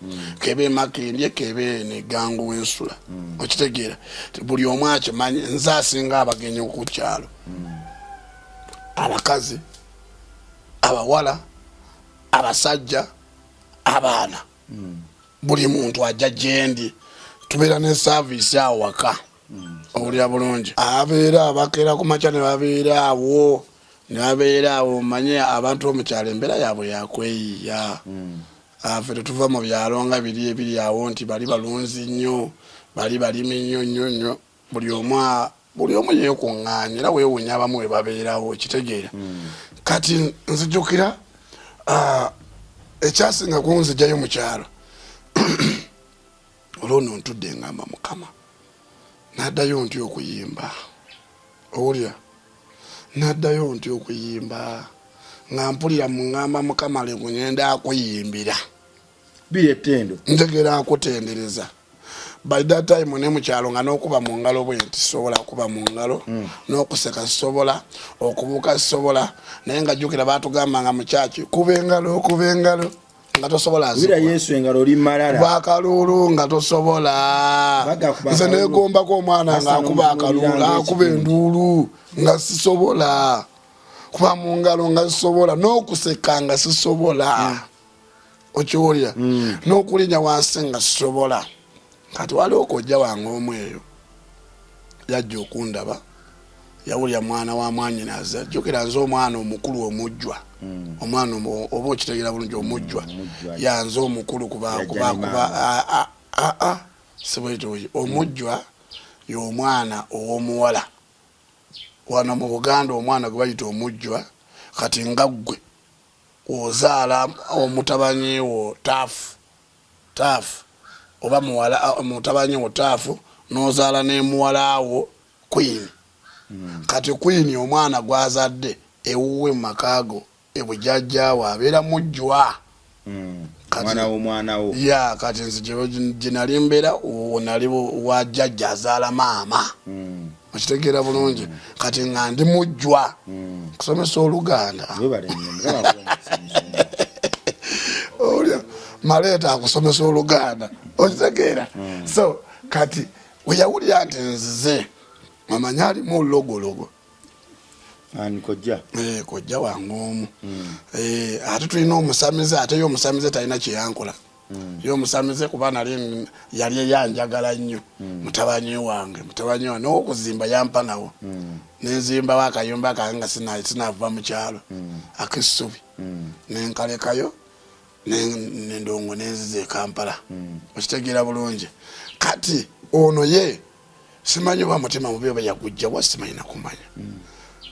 Kebe Makindye, kebe negangu wensula. Okitegeera? Buli omu akimanyi nze asinga abagenyi ku kyalo. Abakazi, abawala, abasajja, abaana, buli muntu ajja gyendi, tubeera ne saaviisi awo waka. Owulira bulungi? Abeera abakeera ku makya ne babeera awo, ne babeera awo. Omanye abantu bomukyalo embeera yaabwe yakweyiya. Ffe tetuva mu byalo nga biri ebiri awo nti bali balunzi nnyo, bali balimi nnyo nnyo nnyo. Buli omu yeekuŋŋaanya, era weewuunya abamu we babeerawo. Okitegeera? Kati nzijukira, ekyasinga kunzijjayo mu kyalo, olwono ntudde ngamba, Mukama, naddayo nti okuyimba? Owulira? Naddayo nti okuyimba nga mpulira muŋŋamba, Mukama, leku ngenda akuyimbira. Biri ettendo. Njagala akutendereza. By that time ne mukyalo nga n'okuba mu ngalo bwe nti sobola kuba mu ngalo, n'okuseka sisobola, okubuuka sisobola. Naye nga jjukira batugamba nga mukyaki, kuba engalo, kuba engalo nga tosobola. Wira Yesu engalo oli malala. Bakaluulu nga tosobola. Bagakuba Nze akalulu. negombako omwana Asa nga akuba akalulu, n'omutunuulira akuba ng'ekibinja. enduulu nga sisobola kuba mu ngalo, nga sisobola n'okuseka, nga sisobola. Okiwulira? N'okulinnya wansi nga sisobola. Kati waliwo kojja wange omu eyo yajja okundaba, yawulira mwana wa mwanyinaze. Jjukira nze omwana omukulu omujjwa, omwana oba okitegeera bulungi, omujjwa. Omujjwa. Yanze omukulu kuba Yajja kuba ne kuba maama. A sibwekyo, omujjwa y'omwana ow'omuwala wano mu Buganda, omwana gwe bayita omujjwa. Kati nga ggwe ozaala omutabanyi wo Taafu, Taafu oba muwala, mutabanyi wo Taafu, n'ozaala ne muwala wo Queen. Kati Queen omwana gwazadde ewuwe mu makaago ebujajjaawo abeera mujjwa. Mwana w'omwana wo. Ya, kati nze gye nali mbeera, nali wa jjajja azaala maama. Okitegeera bulungi? Kati nga ndi mujjwa. Kusomesa Oluganda. Webale nnyo, Mukama akuwe omukisa, Musumba. Olya maleeta akusomesa Oluganda, okitegeera? So kati weyawulira nti nzize, omanyi alimu olulogologo. Ani, kojja? Eh, kojja wange omu. Eh, ate tulina omusamize, ate ye omusamize talina kyeyankola. Ye omusamize kuba nali yali eyanjagala nnyo, mutabanyi wange, mutabanyi wange n'okuzimba yampa nawo, nenzimbawo akayumba kange nga sinava mu kyalo ak'essubi, nenkalekayo nendongo, nenziza e Kampala. Okitegeera bulungi? Kati ono ye simanyi oba mutima mubi oba yagujjawa, simanyi nakumanya.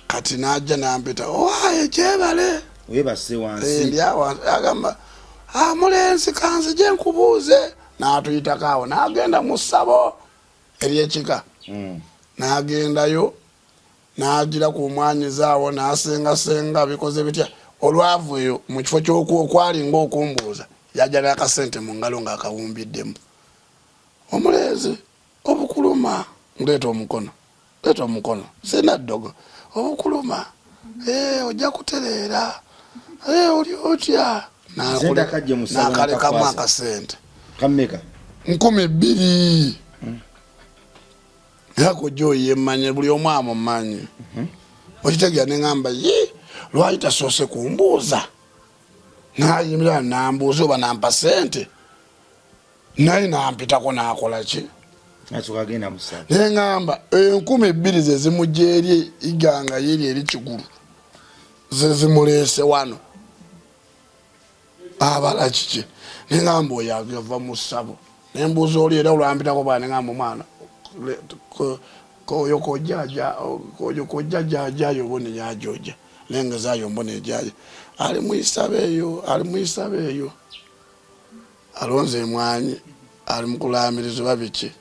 Kati najja nampita, "Owaye gyebale." Webase wansi. Ndi awo, agamba, "Ah, mulenzi, kanzije nkubuuze." N'atuyitako awo n'agenda mu ssabo eryekika. N'agendayo n'agira ku mwanyiza awo n'asengasenga bikoze bitya. Olwavu eyo mu kifo ky'okwalinga okumbuuza, yajja n'akasente mu ngalo ng'akawumbiddemu. "Omulenzi, obukuluma, leeta omukono, leeta omukono, sina ddogo, obukuluma. Eh, ojja kutereera. Eh, oli otya?" Sente akajje mu ssabo. N'akalekamu. N'akakwasa. Akasente. Kammeka? 2000. Era kojja oyo yemmanye, buli omu amumanyi. Okitegeera? Neŋamba, ye lwaki tasoose kumbuuza, nayimirira nambuuza oba nampa sente, naye nampitako nakola ki? Nasooka agenda mu ssabo. Neŋamba 2000 ze zimujja eri iganga yeri eri Kigulu, ze zimuleese wano, abala kiki? Neŋamba oyo agava mu ssabo. Nembuuza oli, era olwampitako bwa, neŋamba, "Omwana oyo kojjaja, oyo kojja jajayo obone yajoja nengezayo mbona ejayo ali muisaba eyo, ali muisaba eyo alonze emwanyi, ali mukulamiriza oba biki."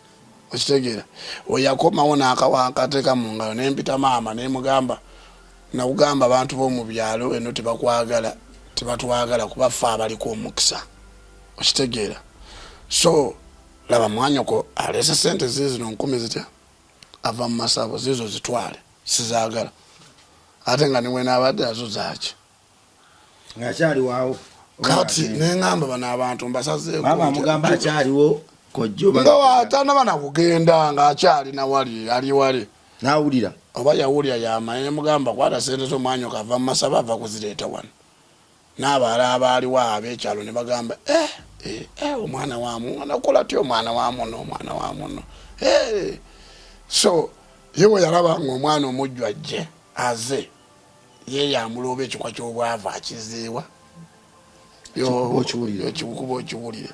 Okitegeera? Weyakomawo n'akateeka mu ngalo, nempita maama nemugamba, "Nakugamba abantu b'omu byalo eno tebakwagala, tebatwagala kuba ffe abaliko omukisa." Okitegeera? So laba, mwanyoko aleese sente zizino nkumi zitya, ava mu masabo, zizo zitwale, sizaagala. Ate nga niwenaabadde nazo zaaki? Ng'akyali waawo. Kati neŋŋamba bano abantu mbasazeeko. Maama amugamba akyaliwo kojjo nga watanaba nakugenda ng'akyali nawali ali wali. N'awulira. Oba yawulira yamanya nemugamba kwata sente zo mwanya okava mu masaba ava kuzireeta wano. N'abalala abaaliwo ab'ekyalo ne bagamba eh, eh, eh, omwana wa muno kola ty omwana wa muno omwana wa muno eh. So ye we yalaba nga omwana omujju ajje aze yeyambula oba ekikwa ky'obwavu akiziiwa okikuba okiwulire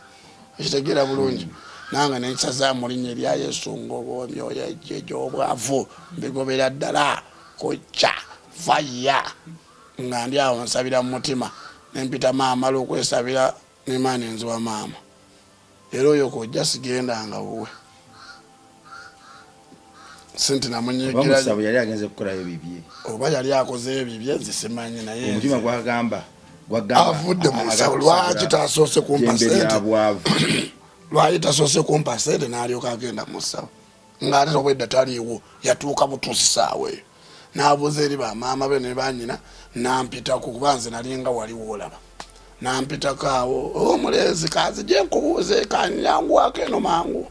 okitegeera bulungi. Nange nensaza mu linnya erya Yesu ngoba emyoyo egy'obwavu mbigobera ddala kukya faya nga ndi awo nsabira mu mutima nempita maama mala okwesabira nemaani nziwa maama era oyo kojja sigendanga wuwe sente namunyigira yali agenze kukolayo bibye oba yali akozeyo bibye nze simanyi naye omutima gwagamba avudde mu nsawo lwaki tasoose kumpa sente lwaki tasoose kumpa sente n'alyoka agenda mu nsawo ng'ate obwedda taliiwo yatuuka butuusi saawa eyo n'abuuza eri bamaama be ne banyina nampitako kuba nze nalinga waliwo olaba nampitako awo omulenzi kanzije nkubuuze kanyanguwako eno mangu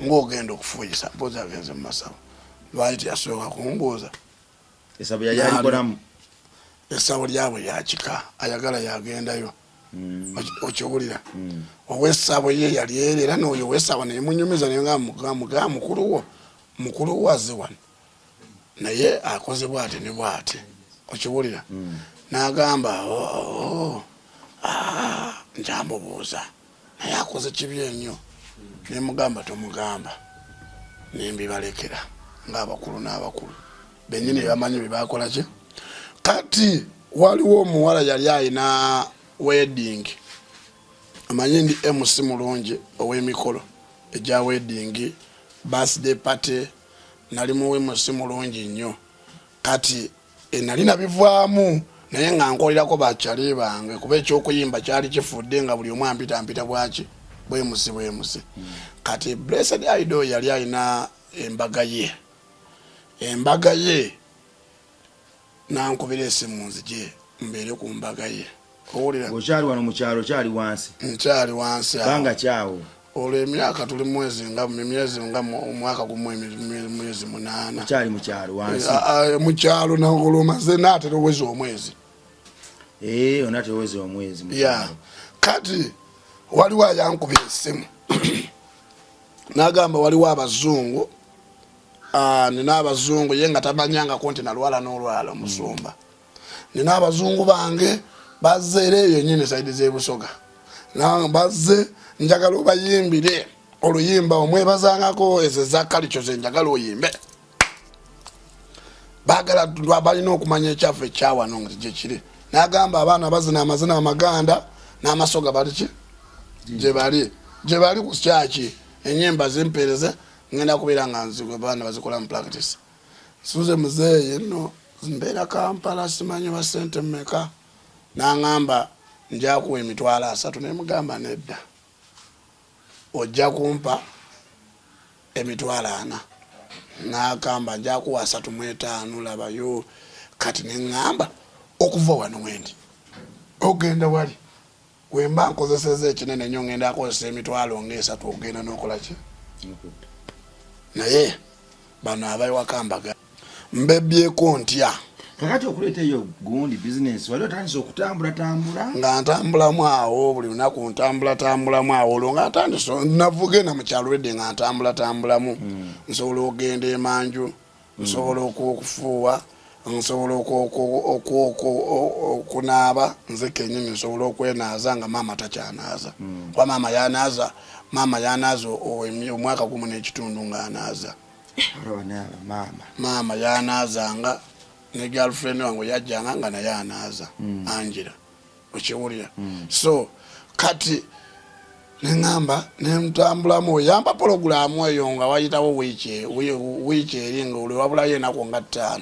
ng'ogenda okufuuyisa mpozi agenze mu masawo lwaki teyasooka kumbuuza Esabo yali alikolamu. Esabo lyabwe lyakika ayagala yagendayo. Okiwulira. Owesabo ye yali eri era n'oyo owesabo nemunyumiza naye nga muga mukulu wo mukulu wo azze wano naye akoze bwati ne bwati okiwulira. N'agamba oh, oh, ah, njamubuuza naye akoze kibi ennyo nemugamba tomugamba nembibalekera ng'abakulu n'abakulu benyini bamanyi byebakola ki. Kati waliwo omuwala yali alina wedding amanyi ndi MC mulungi ow'emikolo egya wedding birthday party nali mu MC mulungi nnyo kati nali nabivaamu naye nga nkolerako bakyali bange kuba ekyokuyimba kyali kifudde nga buli omu ampita mpita bwaki bwemusi bwemusi. Kati Blessed Idol yali alina embaga ye embaga ye nankubira esimu nzije mbeere ku mbaga ye. Owulira okyali wano mu kyalo okyali wansi nkyali wansi banga kyawo olwo emyaka tuli mwezi nga emyezi nga omwaka gumu emyezi 8 okyali mu kyalo wansi mu kyalo nolwo omaze naatera oweza omwezi onatera oweza omwezi ya kati waliwo ayankubira essimu n'agamba waliwo abazungu nina abazungu ye nga tamanyangako nti nalwala n'olwala omusumba. Nina abazungu bange bazze era eyo nyini saidi z'ebusoga bazze njagala obayimbire oluyimba omwebazangako ezo eza kalico ze njagala oyimbe bagala balina okumanya ekyaffe ekyawano nga gyekiri nagamba abaana bazina amazina amaganda n'amasoga baliki gyebali gyebali ku kyaki enyimba zimpeereze ngenda kubeera nga nzigo abaana bazikola mu practice Suze muzeeyi nno mbeera Kampala simanyi oba ssente mmeka n'angamba nja kuwa 300,000 ne mugamba nedda ojja kumpa 40,000 n'agamba nja kuwa 35 labayo kati ne ŋŋamba okuva wano wendi ogenda wali wemba nkozeseza ekinene nnyo ngenda akozesa 30,000 ogenda n'okola ki naye bano abaiwaka mbaga mbebyeko ntya kakati okuleeta eyo gundi bizinesi wali otandise okutambula tambula nga ntambulamu awo buli lunaku ntambula tambulamu awo olwo nga ntandise navugenda mu kyalo lwedde nga ntambula tambulamu nsobola okugenda emanju nsobola okufuuwa nsobola okunaaba nze kenyini nsobola okwenaaza nga maama takyanaaza kuba maama yanaaza maama yanaaza omwaka gumu n'ekitundu ng'anaaza maama yanaazanga ne girlfriend wange yajjanga nga naye anaaza Angela okiwulira so kati neŋamba nentambulamu yampa pologulaamu eyo nga wayitawo wiiki eri nga olwo wabulayo enaku nga 5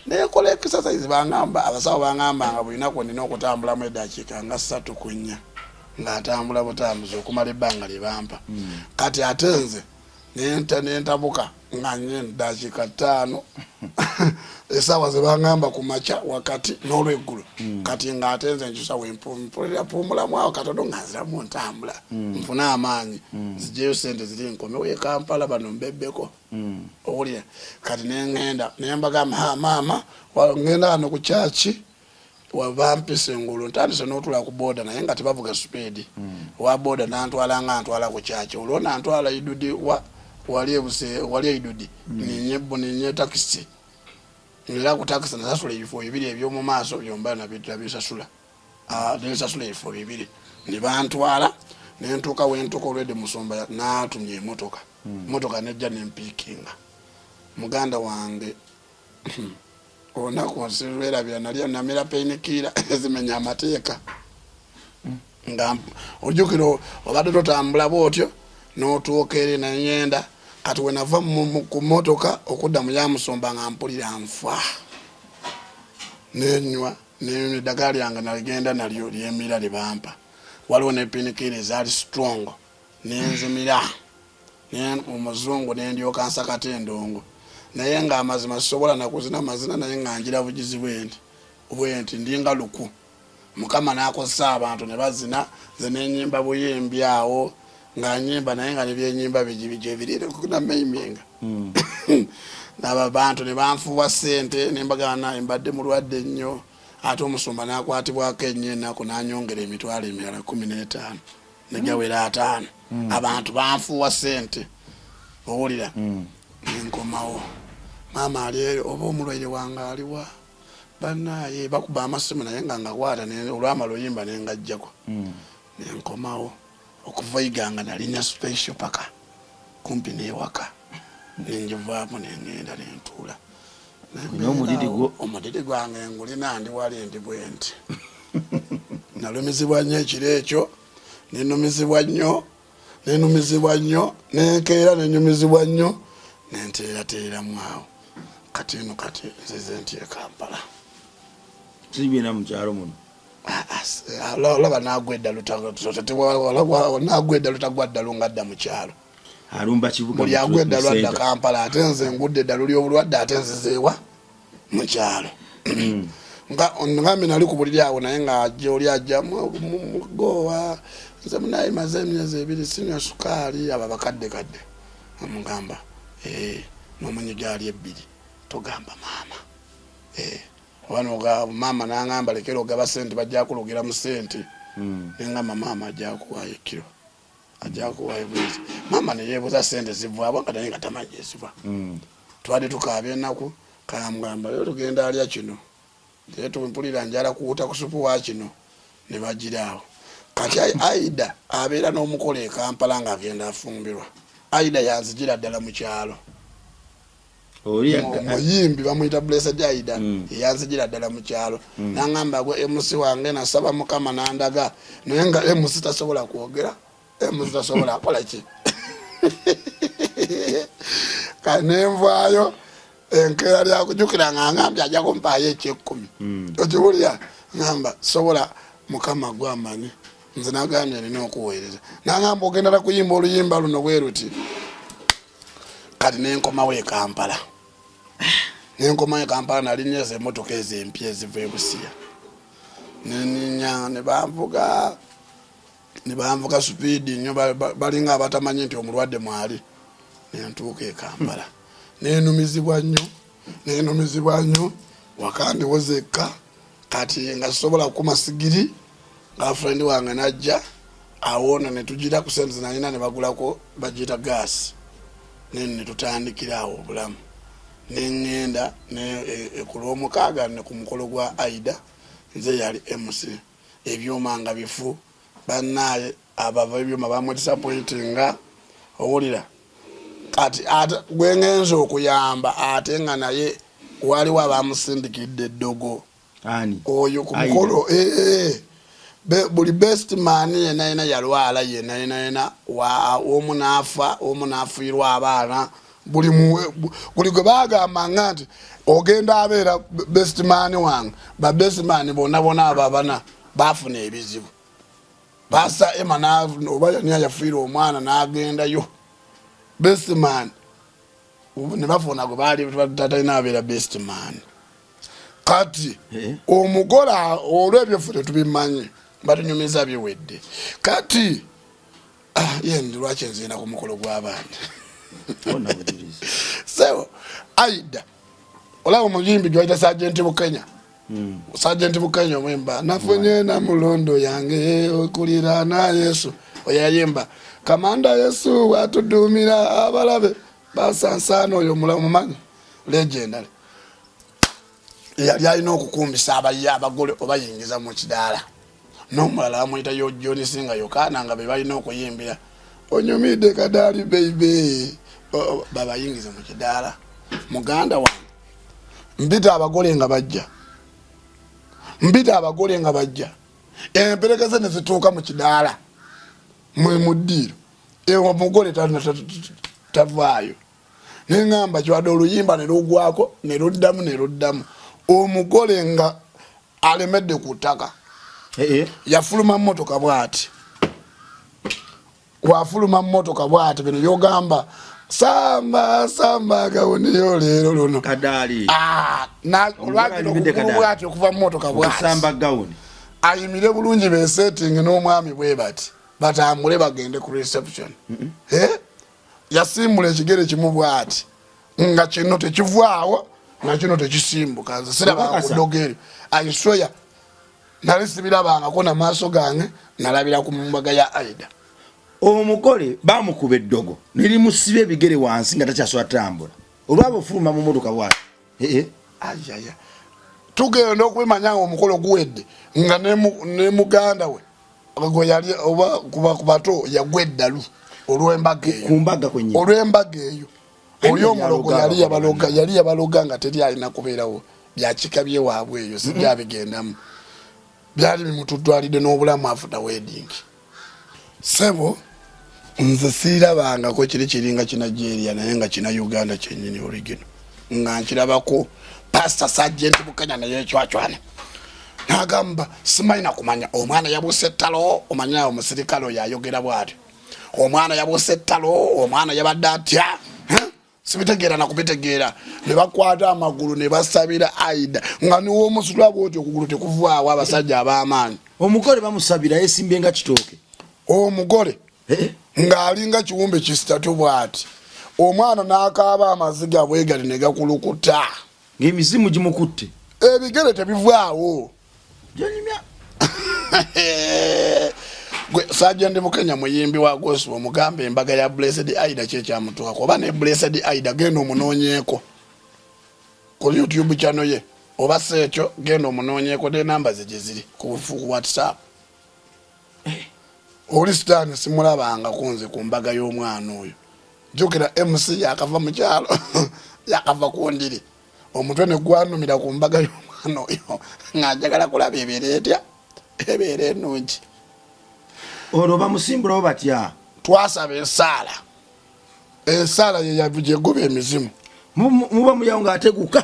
nekola exercise bangamba abasawo bangamba nga buli naku nina okutambulamu eddakiika nga 3 ku 4 nga ntambula butambuzi okumala ebbanga lye bampa kati ate nze nentabuka nga nye eddakiika 5 Esaawa zebangamba ku makya, wakati n'olweggulo. Kati nga ate nze nkyusa wempulira pumulamu awo katono nga nziramu ntambula. Nfune amaanyi, nzijeyo sente ziri nkomewo e Kampala bano mbebbeko. Owulira? Kati nengenda nembagamba, ha maama, ngenda wano ku kyaki wabampisa engulu, ntandise n'otula ku boda naye nga tebavuga speed. Owa boda nantwala nga ntwala ku kyaki, olwo nantwala Idudi wa wali ebuse wali Idudi. Ninye ninye takisi, era ku takisi nasasula ebifo bibiri ebyomu maaso byomba nabisasula. Ah, nensasula ebifo bibiri ne bantwala nentuuka wentuuka. Olwedde musumba natumya emotoka. Motoka nejja nempiikinga muganda wange. Olunaku nsirwerabira, nali namira painkiller ezimenya amateeka nga ojjukira obadde totambula bwotyo n'otuuka eri nengenda. Kati wenava ku motoka okudda mu yamusumba nga mpulira nfa, nenywa eddagala lyange naligenda nalyo lyemira lyebampa. Waliwo ne painkiller ezaali strong nenzimira omuzungu nendyoka nsakata endongo, naye nga amazima sisobola nakuzina mazina, naye nga njira bugizi bwenti bwenti ndinga luku. Mukama nakozesa abantu ne bazina, nze nenyimba buyimbi awo nga nyimba, naye nga nebyenyimba bigibigyebirinamaiminga. Nabo bantu ne banfuuwa sente nembagana mbadde mulwadde nnyo, ate omusumba nakwatibwako ennyo ennaku nanyongera emitwalo emirala 15 negawera 50. Abantu banfuuwa sente, owulira? Nenkomawo, maama ali eyo oba omulwaire wange aliwa? Banaye bakuba amasimu naye nga ngakwata olwamala oyimba nengajjako. Nenkomawo okuva Iganga, nalinya special paka kumpi newaka, nenjivaamu nengenda nentuula. Olina omudidi gwo? Omudidi gwange ngulina, ndi wali ndi bwenti. Nalumizibwa nnyo ekiro ekyo, nenumizibwa nnyo, nenumizibwa nnyo, nenkeera nenyumizibwa nnyo, nenteerateeramu awo. Kati eno kati nzize nti e Kampala. Sibyena mu kyalo muno. Ah, olaba nagwa eddalu, nagwa eddalu, tagwa ddalu nga adda mu kyalo. Alumba kibuga. Buli agwa eddalu adda Kampala, ate nze ngudde eddalu ly'obulwadde, ate nzizeewa mu kyalo. Nga ngambe nali ku buliri awo, naye nga ajja oli ajja mugowa, nze munaye maze emyezi 2 sinywa sukaali. Abo abakadde kadde amugamba, "Eh, n'omunyiga ali ebbiri togamba maama." Eh, oba noga maama nangamba, lekera ogaba sente, bajja kulogera mu sente. Nengamba maama ajja kuwaayo ekiro, ajja kuwaayo bwezi. Maama neyebuuza sente zivaawo, nga naye nga tamanyi gyeziva. Twali tukaaba enaku, kamugamba leero tugenda alya kino, naye tumpulira njala kuwuta ku supu wa kino ne bagira awo. Kati Aida abeera n'omukolo e Kampala ng'agenda afumbirwa. Aida yanzigira ddala mu kyalo. Oli Omuyimbi bamuyita Blessed Aida. Eyanzigira ddala mu kyalo nangamba, gwe MC wange, nasaba Mukama nandaga, naye nga MC tasobola kwogera, MC tasobola akola ki. Kanenvaayo enkeera lyakujukira nga ngambye ajja kumpaayo ekyekkumi. Okiwulira? Ngamba sobola, Mukama gwe amanyi, nze nagambye nina okuweereza. Nangamba ogenda nakuyimba oluyimba luno bwe luti. Kati nenkomawo e Kampala, nenkomawo e Kampala, nalinya ezo emotoka ezo empya eziva ebusiya, neninya ne banvuga, ne banvuga speed nnyo, balinga abatamanyi nti omulwadde mwali. Nentuuka e Kampala nenumizibwa nnyo, nenumizibwa nnyo, waka ndiwozekka. Kati nga sisobola kukuma sigiri, girlfriend wange najja awo no netugira ku sente zenalina ne bagulako bagiyita gaasi, netutandikira awo obulamu. Neŋŋenda ku Lwomukaaga ne ku mukolo gwa Aida, nze yali MC. Ebyuma nga bifu, bannaaye abava ebyuma bamudisappointinga, owulira? Kati ate gwengenza okuyamba, ate nga naye waliwo abamusindikidde eddogo. Ani? Oyo ku Aida. mukolo, buli best man yena yena yalwala, yena yena yena, omu naafa, omu nafiirwa abaana, buli gwe bagambanga nti ogenda abeera best man wange, ba best man bonna bonna abo abana bafuna ebizibu. Basa Emma oba yani yafiirwa omwana n'agendayo best man, ne bafuna gwe baali tatalina abeera best man. Kati Eh. omugole olwebyo ffe tetubimanyi, batunyumiza biwedde. Kati ye ndi lwaki nzina ku mukolo gw'abaana? Ona bujulizi. So Aida, olaba omuyimbi gwayita Sajenti Bukenya, Sajenti Bukenya omwemba nafunye na mulondo yange okuliraana Yesu, oyo yayimba kamanda Yesu watudumira abalabe basansaana, oyo mumanyi legendary, yali alina okukumbisa abayi abagole obayingiza mu kidaala. N'omulala bamuyita yo John Singa Yokaana, nga be balina okuyimbira onyumidde kadaali beibe, babayingize mu kidaala. Muganda wange, mpita abagole nga bajja, mpita abagole nga bajja, emperekeze ne zituuka mu kidaala mwe mu ddiiro, omugole tavaayo. Neŋŋamba kiwadde oluyimba ne lugwako ne luddamu ne luddamu, omugole nga alemedde ku ttaka. Eh, eh. Yafuluma mmotoka bwati, wafuluma mmotoka bwati, bino byogamba samba samba gawuniyo leero luno. Kadaali. Ah, olwagira anyumidde okugulu kadaali. Bwati okuva mu mmotoka bwati. Okusamba gawuni. Ayimire bulungi, besetingi n'omwami bwe bati, batambule bagende ku reception. Eh? Yasimbula ekigere kimu bwati, nga kino tekivaawo, nga kino tekisimbuka. Nze sirabanga Okakasa? ku ddogo eryo, I swear, nali sibirabangako namaaso gange, nalabira ku mbaga ya Aida. Omugole bamukuba eddogo nerimusiba ebigere wansi nga takyasobola tambula, olwaba ofuluma mu motoka bwati. Eh, eh. Ayaya, tugenda okubimanya nga omukolo guwedde, nga ne muganda we gwe yali oba kuba ku bato yagwa eddalu olw'embaga eyo. Ku mbaga kwennyini. Olw'embaga eyo. Oli omulogo yali yali yabaloga, yali yabaloga nga teri alina kubeerawo, byakika byewaabwe eyo sijja bigendamu, byali bimututwalidde n'obulamu after wedding. Sebo, nze siirabangako kiri kiringa Kinigeria, naye nga kina Uganda kyenyini original, nga nkirabako Pastor Sergeant Bukenya naye ecwacwana nagamba simanyi nakumanya omwana yabuuse ettalo. Omanya omusirikale oyo ayogera bwatyo, omwana yabuuse ettalo, omwana yabadde atya? Huh? Sibitegeera nakubitegeera. Ne bakwata amagulu ne basabira Aida, nga niwomusula bwoti okugulu tekuvaawo, abasajja ab'amaanyi. Omugole bamusabira, yesimbye nga kitooke. Omugole Eh, ng'alinga kiwumbe kisitatu bw'ati, omwana n'akaaba amaziga bwegali ne gakulukuta. Ng'emizimu gimukutte. Ebigere tebivaawo. Gyonyumya. Gwe Sajenti Bukenya muyimbi wa gospel, omugambe embaga ya Blessed Aida kyekyamutuukako, oba ne Blessed Aida genda omunoonyeeko ku YouTube channel ye, oba si ekyo genda omunoonyeeko nenamba ze gye ziri ku WhatsApp. Oli sitaani simulabangako nze ku mbaga y'omwana oyo. Jjukira MC yakava mu kyalo, yakava ku ndiri, omutwe ne gwanumira ku mbaga y'omwana oyo, nga njagala kulaba ebeera etya, ebeera ennungi. Olwo bamusimbulawo batya? Twasaba esaala, esaala yeyavujegoba emizimu. Muba muyawo ng'ateguka.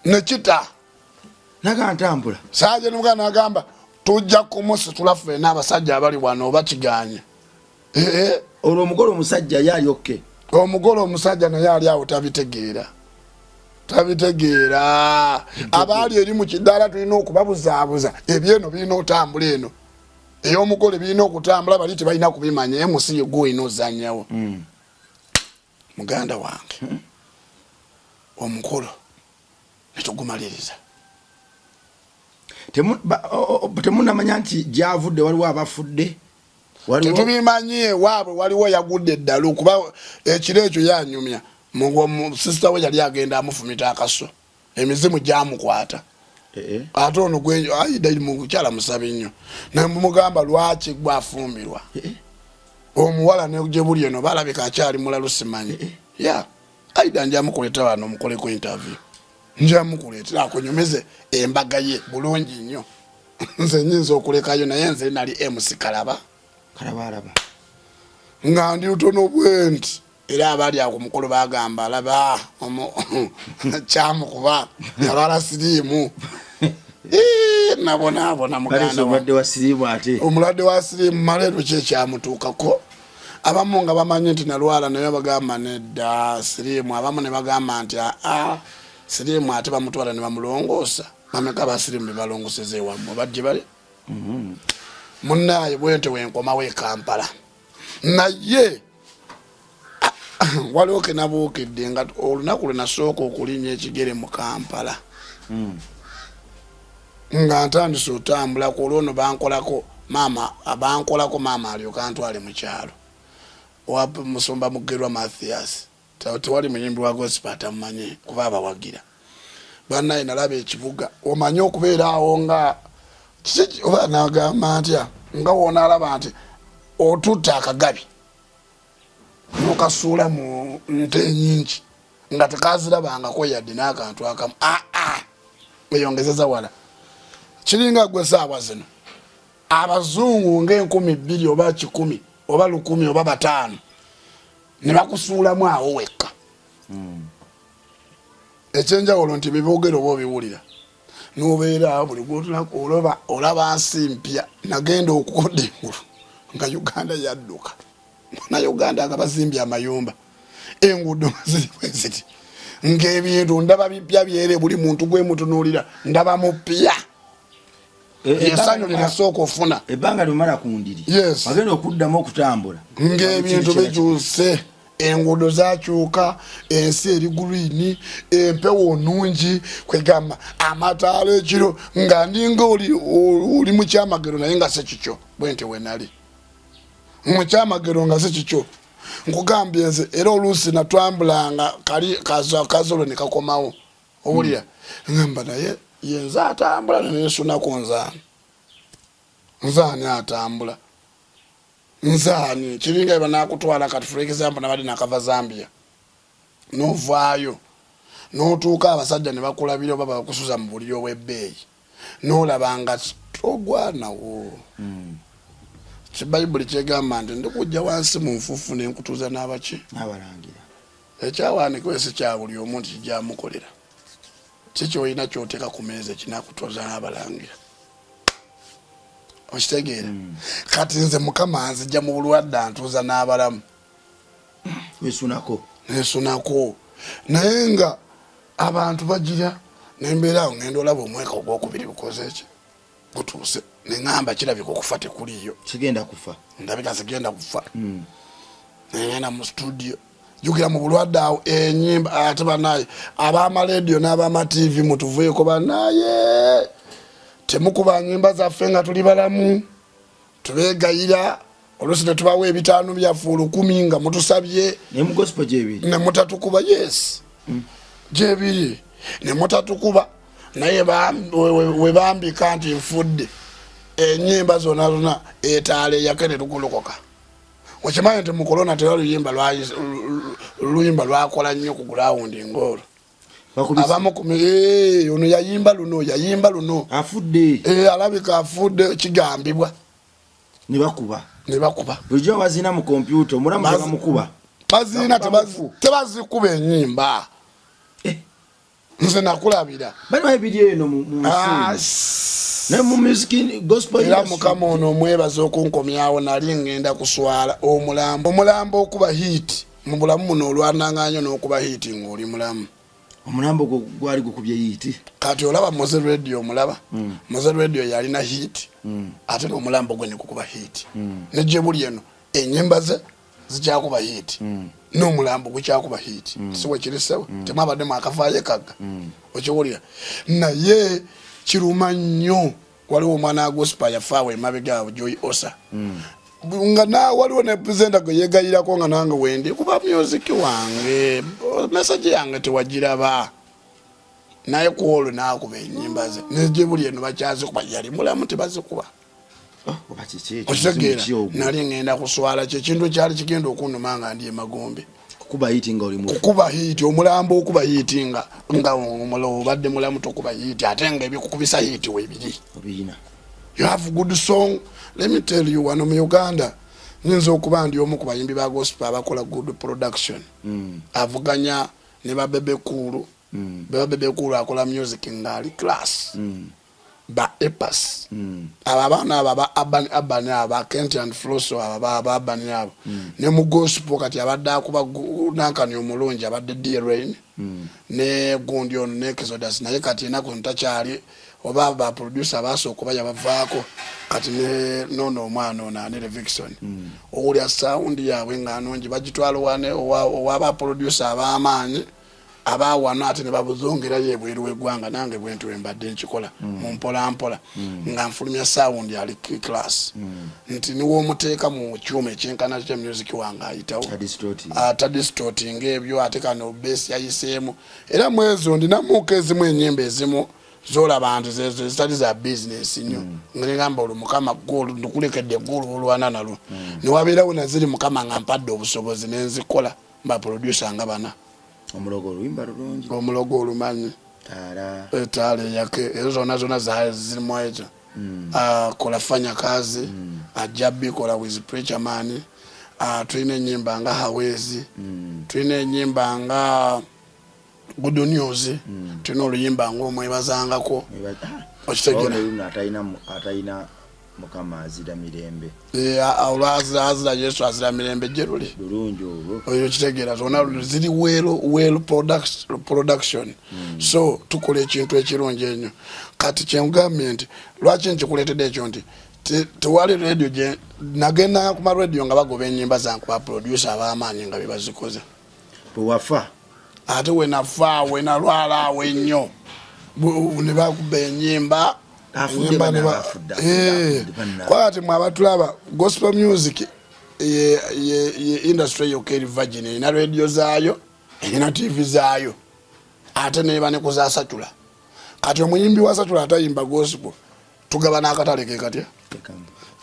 Nekita. Naga ntambula. Saje nuga nagamba tujja kumusitula ffena abasajja abali wano oba kiganye. Eh, eh. Olwo omugole omusajja ye ali okke? Omugole omusajja naye ali awo tabitegeera, tabitegeera. Abaali eri mu kidaala tulina okubabuzaabuza, ebyeno birina otambula, eno ey'omugole birina okutambula, bali tebalina kubimanya. Emusi ye gwe olina ozanyawo. Muganda wange, omukolo netugumaliriza. Temunamanya nti gyavudde waliwo abafudde? Tetubimanyi. Ewaabwe waliwo yagudde eddalu, kuba ekiro ekyo yanyumya sisita we yali agenda amufumita akaso, emizimu gyamukwata. Eh, eh. Ate ono Aida mukyala musabi nnyo, nemugamba lwaki gwe afumbirwa eh, omuwala negye buli eno balabika akyali mulalu, simanyi. Ya Aida njamukuleetera wano omukoleko interview, njamukuleetera akunyumize embaga ye bulungi nnyo. Nze nyinza okulekayo, naye nze nali MC Kalaba. Kalabalaba. Nga ndi lutono bwenti, era abaali awo ku mukolo bagamba alaba kyamukuba yalwala siriimu. Nabonaabona muganda. Omulwadde wa siriimu ate. Omulwadde wa siriimu maleero ki ekyamutuukako? Abamu nga bamanyi nti nalwala, naye bagamba nedda siriimu, abamu ne bagamba nti aa siriimu, ate bamutwala ne bamulongoosa. Bameka basirimu bebalongoseza ewammwe bajje bali Munaaye bwente wenkomawo e Kampala, naye waliwo kenabuukidde nga olunaku lwe nasooka okulinnya ekigere mu Kampala, nga ntandise otambula ku olwono, bankolako maama, bankolako maama alyoka antwale mu kyalo wa Musumba Mugerwa Mathias. Tewali muyimbi wa gospel atamumanyi kuba abawagira banaye. Nalaba ekibuga, omanye okubeera awo nga kiki oba nagamba ntya, nga wonaalaba nti otutta akagabi nokasuula mu nte enyingi nga tekazirabangako yadde n'akantu akamu. Aa, eyongezeza wala, kiringa gwe saawa zino abazungu nga 2000 oba 100 oba 1000 oba 500 ne bakusuulamu awo wekka. Ekyenjawulo nti bebogera oba obiwulira, nobeera awo buli gwotulako olaba, olaba nsi mpya. Nagenda okukodda engulu nga Uganda yadduka na Uganda, nga bazimbye amayumba, enguudo nga ziri bwe ziti, ng'ebintu ndaba bipya byere, buli muntu gwemutunuulira ndaba mupya. Essanyu lyenasooka ofuna ebbanga lyomala ku ndiri, Yes. wagenda okuddamu okutambula ng'ebintu bikyuse, enguudo zakyuka, ensi eri green, empewo nungi, kwegamba amataalo ekiro nga ndinga oli mu kyamagero, naye nga si kikyo. Bwe nti wenali mu kyamagero nga si kikyo. Nkugambye nze era oluusi natwambulanga kali kazolo ne kakomawo, owulira ngamba naye yenze atambula nensunako, nzaani, nzaani atambula, nzaani? Kiringa banakutwala kati, for example, nabadde nakava Zambia, novaayo notuuka abasajja ne bakulabira oba bakusuza mu buliri obwebbeeyi, nolaba nga togwanawo. Kibayibuli kyegamba nti ndikujja wansi mu nfuufu nenkutuuza n'abaki? N'abalangira. Ekyawandiikibwa si kya buli omu nti kijamukolera. Kikyolina kyoteeka ku meeza ekinakutuuza n'abalangira, okitegeera? Kati nze Mukama nzija mu bulwadde, antuuza n'abalamu. Wesunako. Nesunako, naye nga abantu bagira nembeera awo, ngenda olaba omweka ogwokubiri gukoze eki, gutuuse, neŋamba kirabika okufa tekuliiyo. Kigenda kufa. Ndabika zigenda kufa. Nengenda mu studio, jukira mu bulwadde awo enyimba, ate banaye ab'amarediyo n'ab'amatv mutuveeko banaye, temukuba nyimba zaffe nga tuli balamu. Tubegayira, oluusi netubawa 500 byaffe, 1000 nga mutusabye. Naye mu gospel gyebiri. Nemutatukuba, yes, gyebiri, nemutatukuba, naye webambika nti nfudde, enyimba zona zona etaala eyake netugolokoka. Okimanyi nti mu korona tera luyimba luyimba lwakola nnyo ku gurawundi ngaolwo. Abamu ku ono yayimba luno, yayimba luno. Afudde. Alabika afudde, kigambibwa. Ne bakuba. Ne bakuba. Bulijjo bazina mu kompyuta, omulamu tebamukuba. Bazina, tebazikuba enyimba. Nze nakulabira. Bali babiri eno mu nsi, naye mu music gospel era industry. Mukama ono omwebaza okunkomyawo, nali ngenda kuswala. Omulambo, omulambo okuba hit mu bulamu muno, olwananga nnyo n'okuba hit ng'oli mulamu. Omulambo gwo gwali gukubye hit. Kati olaba Mowzey Radio, omulaba Mowzey Radio yalina hit, ate n'omulambo gwe negukuba hit. Ne gyebuli eno enyimba ze zikyakuba hit, n'omulambo gukyakuba hit. Si bwe sebo? Temwabadde mwakavaayo ekagga, okiwulira? Naye kiruma nnyo. Waliwo omwana wa gospel yafaawo emabega awo, Joy Osa, nga na waliwo ne presenter gwe yegayirako nga nange wendi kuba music wange, message yange tewagiraba, naye ku olwo nakuba enyimba ze negyebuli eno bakyazikuba, yali mulamu tebazikuba. Oba kiki ekyo? Okitegeera? Muzimu ki ogwo? Nali ngenda kuswala. Kyekintu ekyali kigenda okunduma nga ndi emagombe. Kukuba hit nga oli mufu. Kukuba hit, omulambo okuba hit nga obadde mulamu tokuba hit, ate nga ebikukubisa hit webiri. Obiyina. You have good song. Let me tell you, wano mu Uganda nyinza okuba ndi omu ku bayimbi ba gospel abakola good production, avuganya ne ba Bebe Cool. Beba Bebe Cool akola music ngaali class, ba A Pass, abo abaana abo aba urban, urban abo ba Kent and Flosso, abo aba urban abo. Ne mu gospel kati abadde akuba nankani omulungi abadde D Rain ne gundi ono ne Exodus, naye kati enaku zino takyali. Oba ba producer basooka oba yabavaako kati nono omwana ono ani Levixone mm. Owulira sound yaabwe nga nungi, bagitwala owa ba producer ab'amaanyi abawano, ate ne babuzongerayo ebweru w'eggwanga. Nange bwenti wembadde nkikola mu mpola mpola nga nfulumya sound ali class nti niwomuteeka mu kyuma ekyenkana kya music wange ayitawo, atadistorting ebyo. Ate kano bass yayiseemu era mwezo ndinamuuka ezimu enyimba ezimu zolaba nti zezo ezitali za bizinesi nnyo mm. Ngamba olwo Mukama golu ndukulekedde golu olwana nalwo mm. Newabeerawo naziri Mukama nga mpadde obusobozi nenzikola mba producer nga bana. Omulogo oluyimba lulungi. Omulogo olumanyi, etaala eyake, ezo zonna zonna zirimu ekyo mm. Kola fanya kazi ajja bikola with preacher man. Tulina enyimba nga hawezi tulina enyimba nga good news tulina oluyimba nga omwebazangako. Okitegeera? Atalina Mukama azira mirembe. Olwazira azira Yesu azira mirembe gye luli. Lulungi olwo. Oyo kitegeera, zonna ziri well production. So tukola ekintu ekirungi ennyo. Kati kyengambye nti lwaki nkikuleetedde ekyo nti tewali radio gye nagenda ku ma radio nga bagoba enyimba zange ba producer ab'amaanyi nga bebazikoze. Bwewafa? Ate wenafa, wenalwala awo ennyo ne bakuba enyimba. Kwati mwe abatulaba, gospel music ye industry yokka eri virgin, erina radio zaayo, erina TV zaayo, ate neba ne kuzasatula. Kati omuyimbi wa secular atayimba gospel tugaba n'akatale ke katya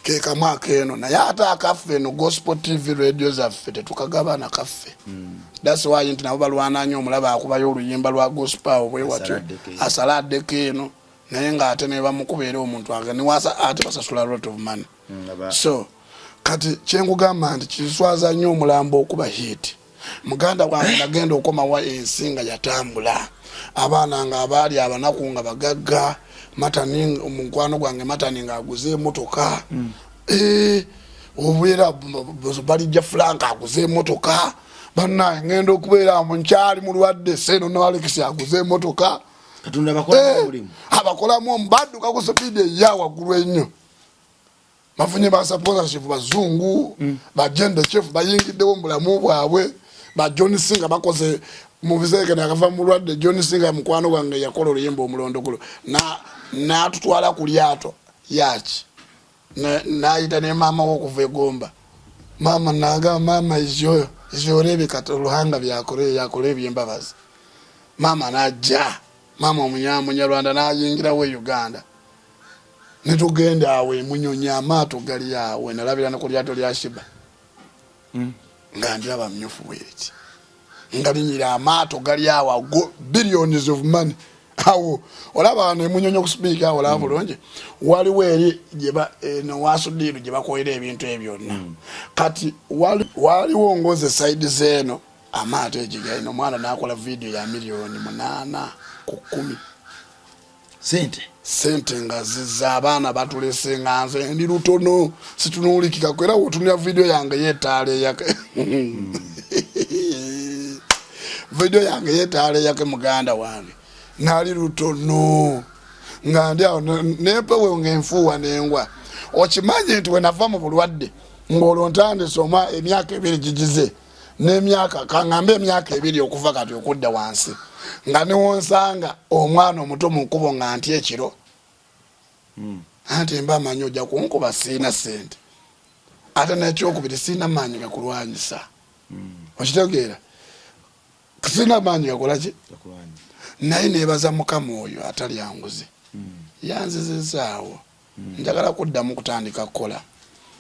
kekamu akeeno, naye ate akaffe eno gospel TV radio zaffe tetukagabana kaffe mm. That's why nti nabo balwana nnyo. Omulaba akubayo oluyimba lwa gospel awo bwe watyo asala addeko eno, naye ng'ate nebamukuba era omuntu ate basasula lot of money so kati kyenkugamba nti kiswaza nnyo omulambo okuba hit. Muganda wange, nagenda okomawa ensi nga yatambula, abaana nga abaali abanaku nga bagagga. Matani mukwano gwange Matani ng'aguze emotoka mm. Eh, obubeera balijja Frank aguze emotoka. Bannaye, ngenda okubeera mu nkyali mulwadde seno no Alex aguze emotoka. Eh, abakolamu badduka ku speed eya waggulu ennyo, bafunye ba sponsorship bazungu bagende chef bayingiddewo mu bulamu bwabwe. Ba John Singa bakoze mu biseeke nakava mu bulwadde. John Singa mukwano gwange, yakola oluyimba omulondogolo n'atutwala ku lyato yaki n'ayita ne maama we okuva egomba. Maama nagamba, maama izyo izyorebeka Ruhanga byakore yakola ebyembabazi. Maama najja, maama omunyamunyarwanda n'ayingirawo e Uganda, netugenda awo emunyonyi, amaato gali awo, nalabira ne ku lyato lya Shiba nga ndiraba myufu bweriti nga linyira amaato gali awo ago billions of money awo. Olaba wano emunyonyi okusipiika awo, olaba bulungi waliwo eri eno wasudiiru gye bakolera ebintu ebyo byonna mm. Kati waliwo ngoze side zeeno amaato egigalina omwana nakola vidiyo ya 8,000,000 Sente. Sente nga ziza abaana batulese nga nze ndi lutono situnuulikikako. Era wotunira vidiyo yange yetaala eyake vidiyo yange yetaala eyake, muganda wange, nali lutono nga ndi awo nempewo ngaenfuuwa nengwa. Okimanyi nti wenava mu bulwadde ng'olwo ntandise omwa emyaka 2 gigize n'emyaka kaŋŋambe emyaka 2 okuva kati okudda wansi, nga newonsanga omwana omuto mu nkubo nga ntya ekiro anti mba amanyi ojja kunkuba, siina sente, ate n'ekyokubiri siina maanyi gakulwanyisa okitegeera, siina maanyi gakolaki. Naye nebaza Mukama oyo atalyanguzi yanzizizaawo. Njagala kuddamu kutandika kukola,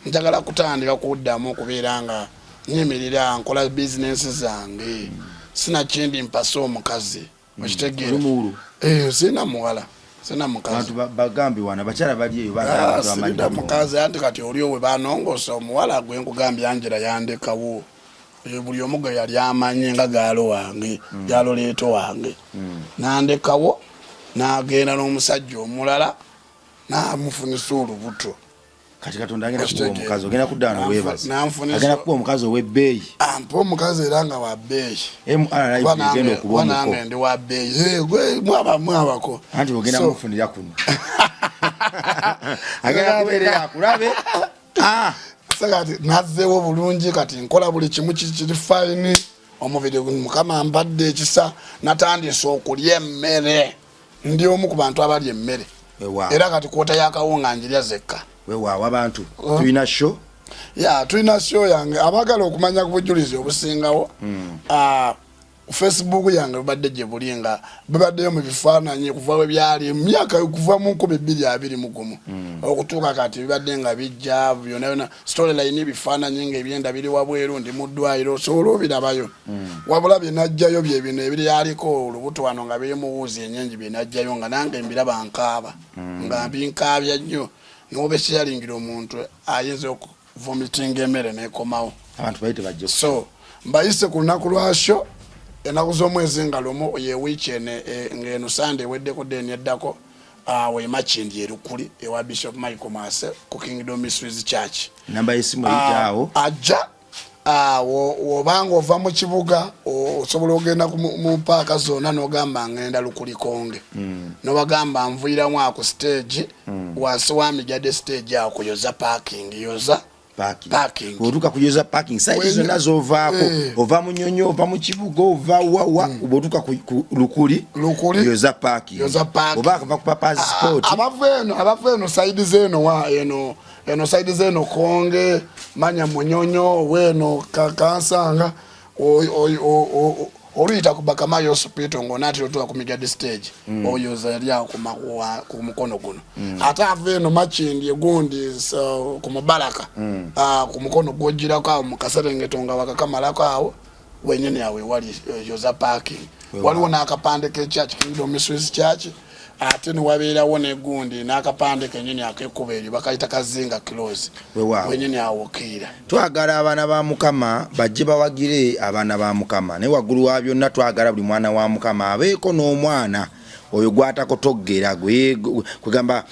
njagala kutandika kuddamu okubeera nga nyimirira nkola bizinensi zange sinakindi mpase omukazi, okitegeera? Eh, sina muwala, sina mukazi. Bagambi wana abakyala bali eyo. Ah, sirina mukazi, anti kati oli owe banongoosa omuwala gwe nkugambye Angela yandekawo. Eh, buli omu gwe yali amanyi nga gaalo wange gaalo leeto wange nandekawo n'agenda n'omusajja omulala n'amufunisa olubuto. Kati Katonda agenda kukuwa omukazi, ogenda kudda wano weebaze. Agenda kukuwa omukazi ow'ebbeeyi. Ampa omukazi era nga wa bbeeyi. MR Live egenda okuba omuko. Nange ndi wa bbeeyi. Gwe mwaba mwabako. Anti ogenda mufunira kuno. Agenda kubeerera akulabe. Ah. Kati nazzeewo bulungi, kati nkola buli kimu kiri fine. Omubiri Mukama mpadde ekisa, natandise okulya emmere. Ndi omu ku bantu abalya emmere. Era kati kwota y'akawunga njirya zekka. Weewaawo abantu. Oh. Tulina show? Ya, tulina show yange. Abaagala okumanya ku bujulizi obusingawo, ah, Facebook yange bubadde gye buli nga bibaddeyo mu bifaananyi kuva we byali myaka kuva mu 2021 okutuuka kati, bibadde nga bijja byonna byonna, storyline, ebifaananyi nga ebyenda biri wabweru, ndi mu ddwaliro, osobola obirabayo. Wabula bye najjayo bye bino ebiryaliko olubuto wano nga biri mu wuuzi ennyingi, bye najjayo nga nange mbiraba nkaaba, nga binkaabya nnyo, n'oba ekyeyalingira omuntu ayinza okuvomitinga emmere n'ekomawo. Abantu bayite bajje. So mbayise ku lunaku lwa show, ennaku z'omwezi nga 1, ye wiiki eno, ng'eno Sande eweddeko, then eddako awo e Makindye Erukuli ewa Bishop Michael Mwase ku Kingdom Mysteries Church. Namba y'essimu eyitaawo. Ajja wobanga ova mu kibuga, osobola ogenda mu paaka zonna n'ogamba ngenda Lukuli-Konge, nobagamba nvuyiramu ako stage, wansi wa Mijade stage awo kuyoza parking, yoza parking. Otuuka kuyoza parking, side zonna zovaako, ova Munyonyo, ova mu kibuga, ova wawa, bw'otuuka ku Lukuli, Lukuli, yoza parking. Yoza parking. Oba akava ku Papa's Sport. Abava eno side zeno, wa eno side zeno, Konge, manya Munyonyo, weno Kansanga, oluyita ku Bakamayo Hospital ng'onaatera otuuka ku Migadi stage, oyoza yali awo ku mukono guno. Ate ava eno Makindye gundi, so, ku Mubaraka, ku mukono gwogirako awo mu kaserengeto nga wakakamalako awo wenyini awo ewali yoza parking. Waliwo n'akapande k'echurch, Kingdom Mysteries Church, ate newabeerawo negundi n'akapande kenyini ak'ekkubo eryo bakayita Kazinga Close. Wenyini awo kiira. Twagala abaana ba Mukama bajje bawagire abaana ba Mukama, naye waggulu wa byonna twagala buli mwana wa Mukama abeeko n'omwana oyo gwatakotoggera, kwegamba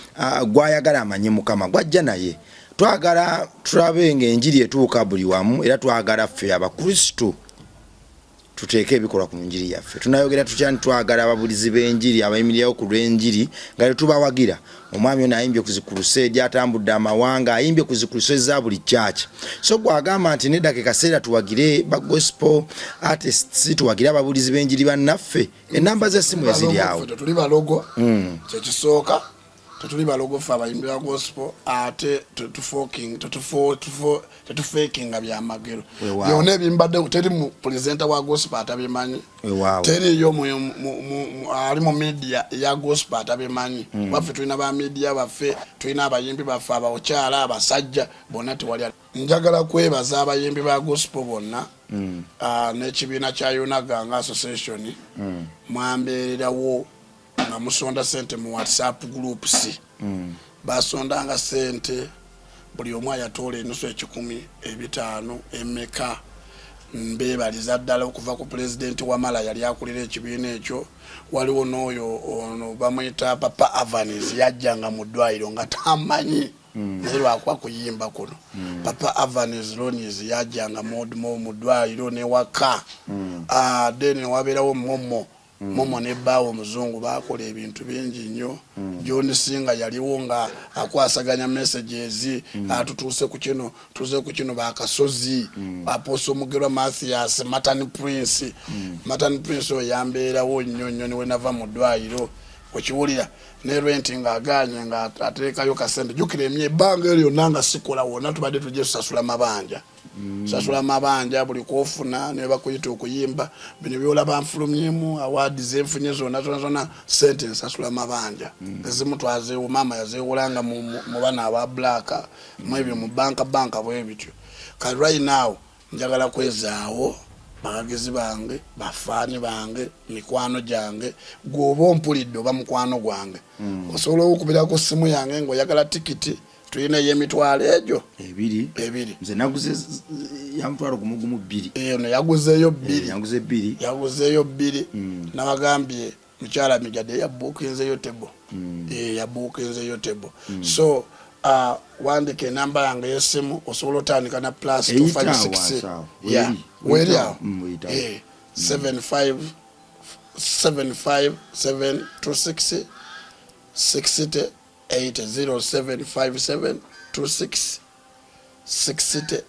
gwayagala amanye Mukama gwajja naye. Twagala tulabe ng'enjiri etuuka buli wamu, era twagala ffe Abakristo tuteeke ebikolwa ku njiri yaffe. Tunayogera tutya nti twagala ababulizi b'enjiri abayimirirawo ku lw'enjiri nga tetubawagira? Omwami ono ayimbye ku zikuluseedi, atambudde amawanga, ayimbye ku zikuluseedi za buli church. So gwagamba nti nedda, ke kaseera tuwagire ba gospel artists, tuwagire ababulizi b'enjiri bannaffe. Enamba z'essimu eziri awo. Tetuli balogo, kyekisooka. Tetuli balogo ffe abayimbi ba gospel, ate tetufakinga byamagero. Byonna ebimbadde, teri mu presenter wa gospel atabimanyi, teriyo ali mu media ya gospel atabimanyi. Waffe tulina ba media baffe, tulina abayimbi baffe, abakyala, abasajja, bonna tewali. Njagala kwebaza abayimbi ba gospel bonna, n'ekibiina kya UNAGA nga association. Mwambeererawo nga musonda sente mu WhatsApp groups. Basondanga sente, buli omu ayatoola enusu, 100, 500, emeka. Mbeebaliza ddala, okuva ku Pulezidenti Wamala yali akulira ekibiina ekyo. Waliwo n'oyo ono bamuyita Papa Avanis, yajjanga mu ddwaliro nga tamanyi, naye lwakuba kuyimba kuno. Papa Avanis Lonis yajjanga mu ddwaliro newaka. Ah, then wabeerawo Momo. Momo ne bbaawe omuzungu bakola ebintu bingi nnyo. John Singa yaliwo nga akwasaganya messages, atutuuse ku kino, tuze ku kino, bakasozi, Apostle Mugerwa Mathias, Matan Prince. Matan Prince oyo yambeerawo nnyo nnyo niwe nava mu ddwaliro, okiwulira, ne rent ng'agaanye nga ateekayo kasente. Jjukira emye ebbanga eryo lyonna nga sikola wonna, tubadde tujje tusasula mabanja. Sasula mabanja buli kwofuna ne bakuyita okuyimba. Bino byolaba nfulumyemu awaadi zenfunye zonna zonna zonna, sente nsasula mabanja. Ezimu twazeewo, maama yazeewolanga mu bana aba black, mu ebyo mu banka banka bwe bityo. Kati right now njagala kwezaawo bakagizi bange, bafaani bange, mikwano gyange. Gweoba ompulidde oba mukwano gwange, osobola okukubira ku ssimu yange ng'oyagala tikiti. Tulina ey'emitwalo egyo 2. 2. Nze naguze ya 10,000 2. Eno yaguzeeyo 2. Yaguze 2. Yaguzeeyo 2. Nabagambye mukyala Mijade yabuukinzeyo table. Yabuukinzeyo table. So Wandika enamba yange yesimu, osobola otandika na plus 256, yeah, weri awo, 75 75 726 60 80757 26 68.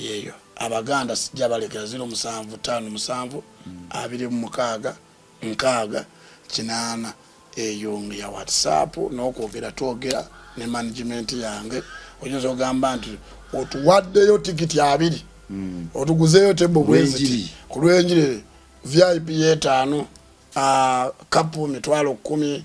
Yeeyo Abaganda sijja balekera. 0757 26 60 80. Eyo ya WhatsApp, n'okwogera twogera ne management yange. Oyinza ogamba nti otuwaddeyo tikiti 20, otuguzeeyo table bweziti ku lwenjiri, VIP yetaano, kapu 10,000,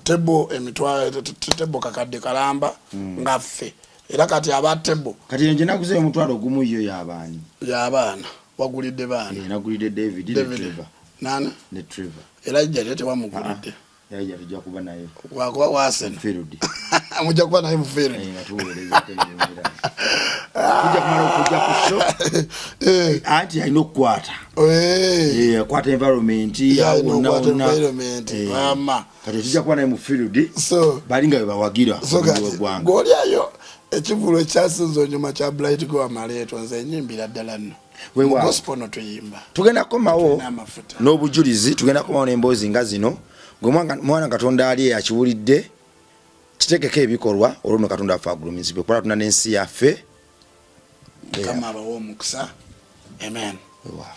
table emitwalo, table kakadde kalamba. Nga ffe era kati aba table Kati enje naguzeyo 10,000, yo yabaani? Y'abaana, wagulidde baana? Eh, nagulidde David ne Trevor. Nana? Ne Trevor. Era jja tewamugulidde? Yajja, tujja kuba naye. Wakuba waseno. Field. Mujja kuba naye mu field. Eh, nga tuweereza emirimu, tujja kumala okujja ku show. Anti alina okukwata akwata environment. Wonna wonna. Mama. Kati tujja kuba naye mu field. So bali nga bebawagira. So kati gwolyayo ekivulu ekyasinza onyuma kya Bright Go Amaleeto, nze enyimbira ddala nno. Gospel no tuyimba. Tugenda kukomawo n'obujulizi, tugenda kukomawo n'emboozi nga zino. Gwe mwana Katonda ali akiwulidde, kitegeko ebikolwa, olwo no Katonda affe agulumizibwe, kuba tuna n'ensi yaffe. Mukama abawe omukisa, amen. Weewaawo.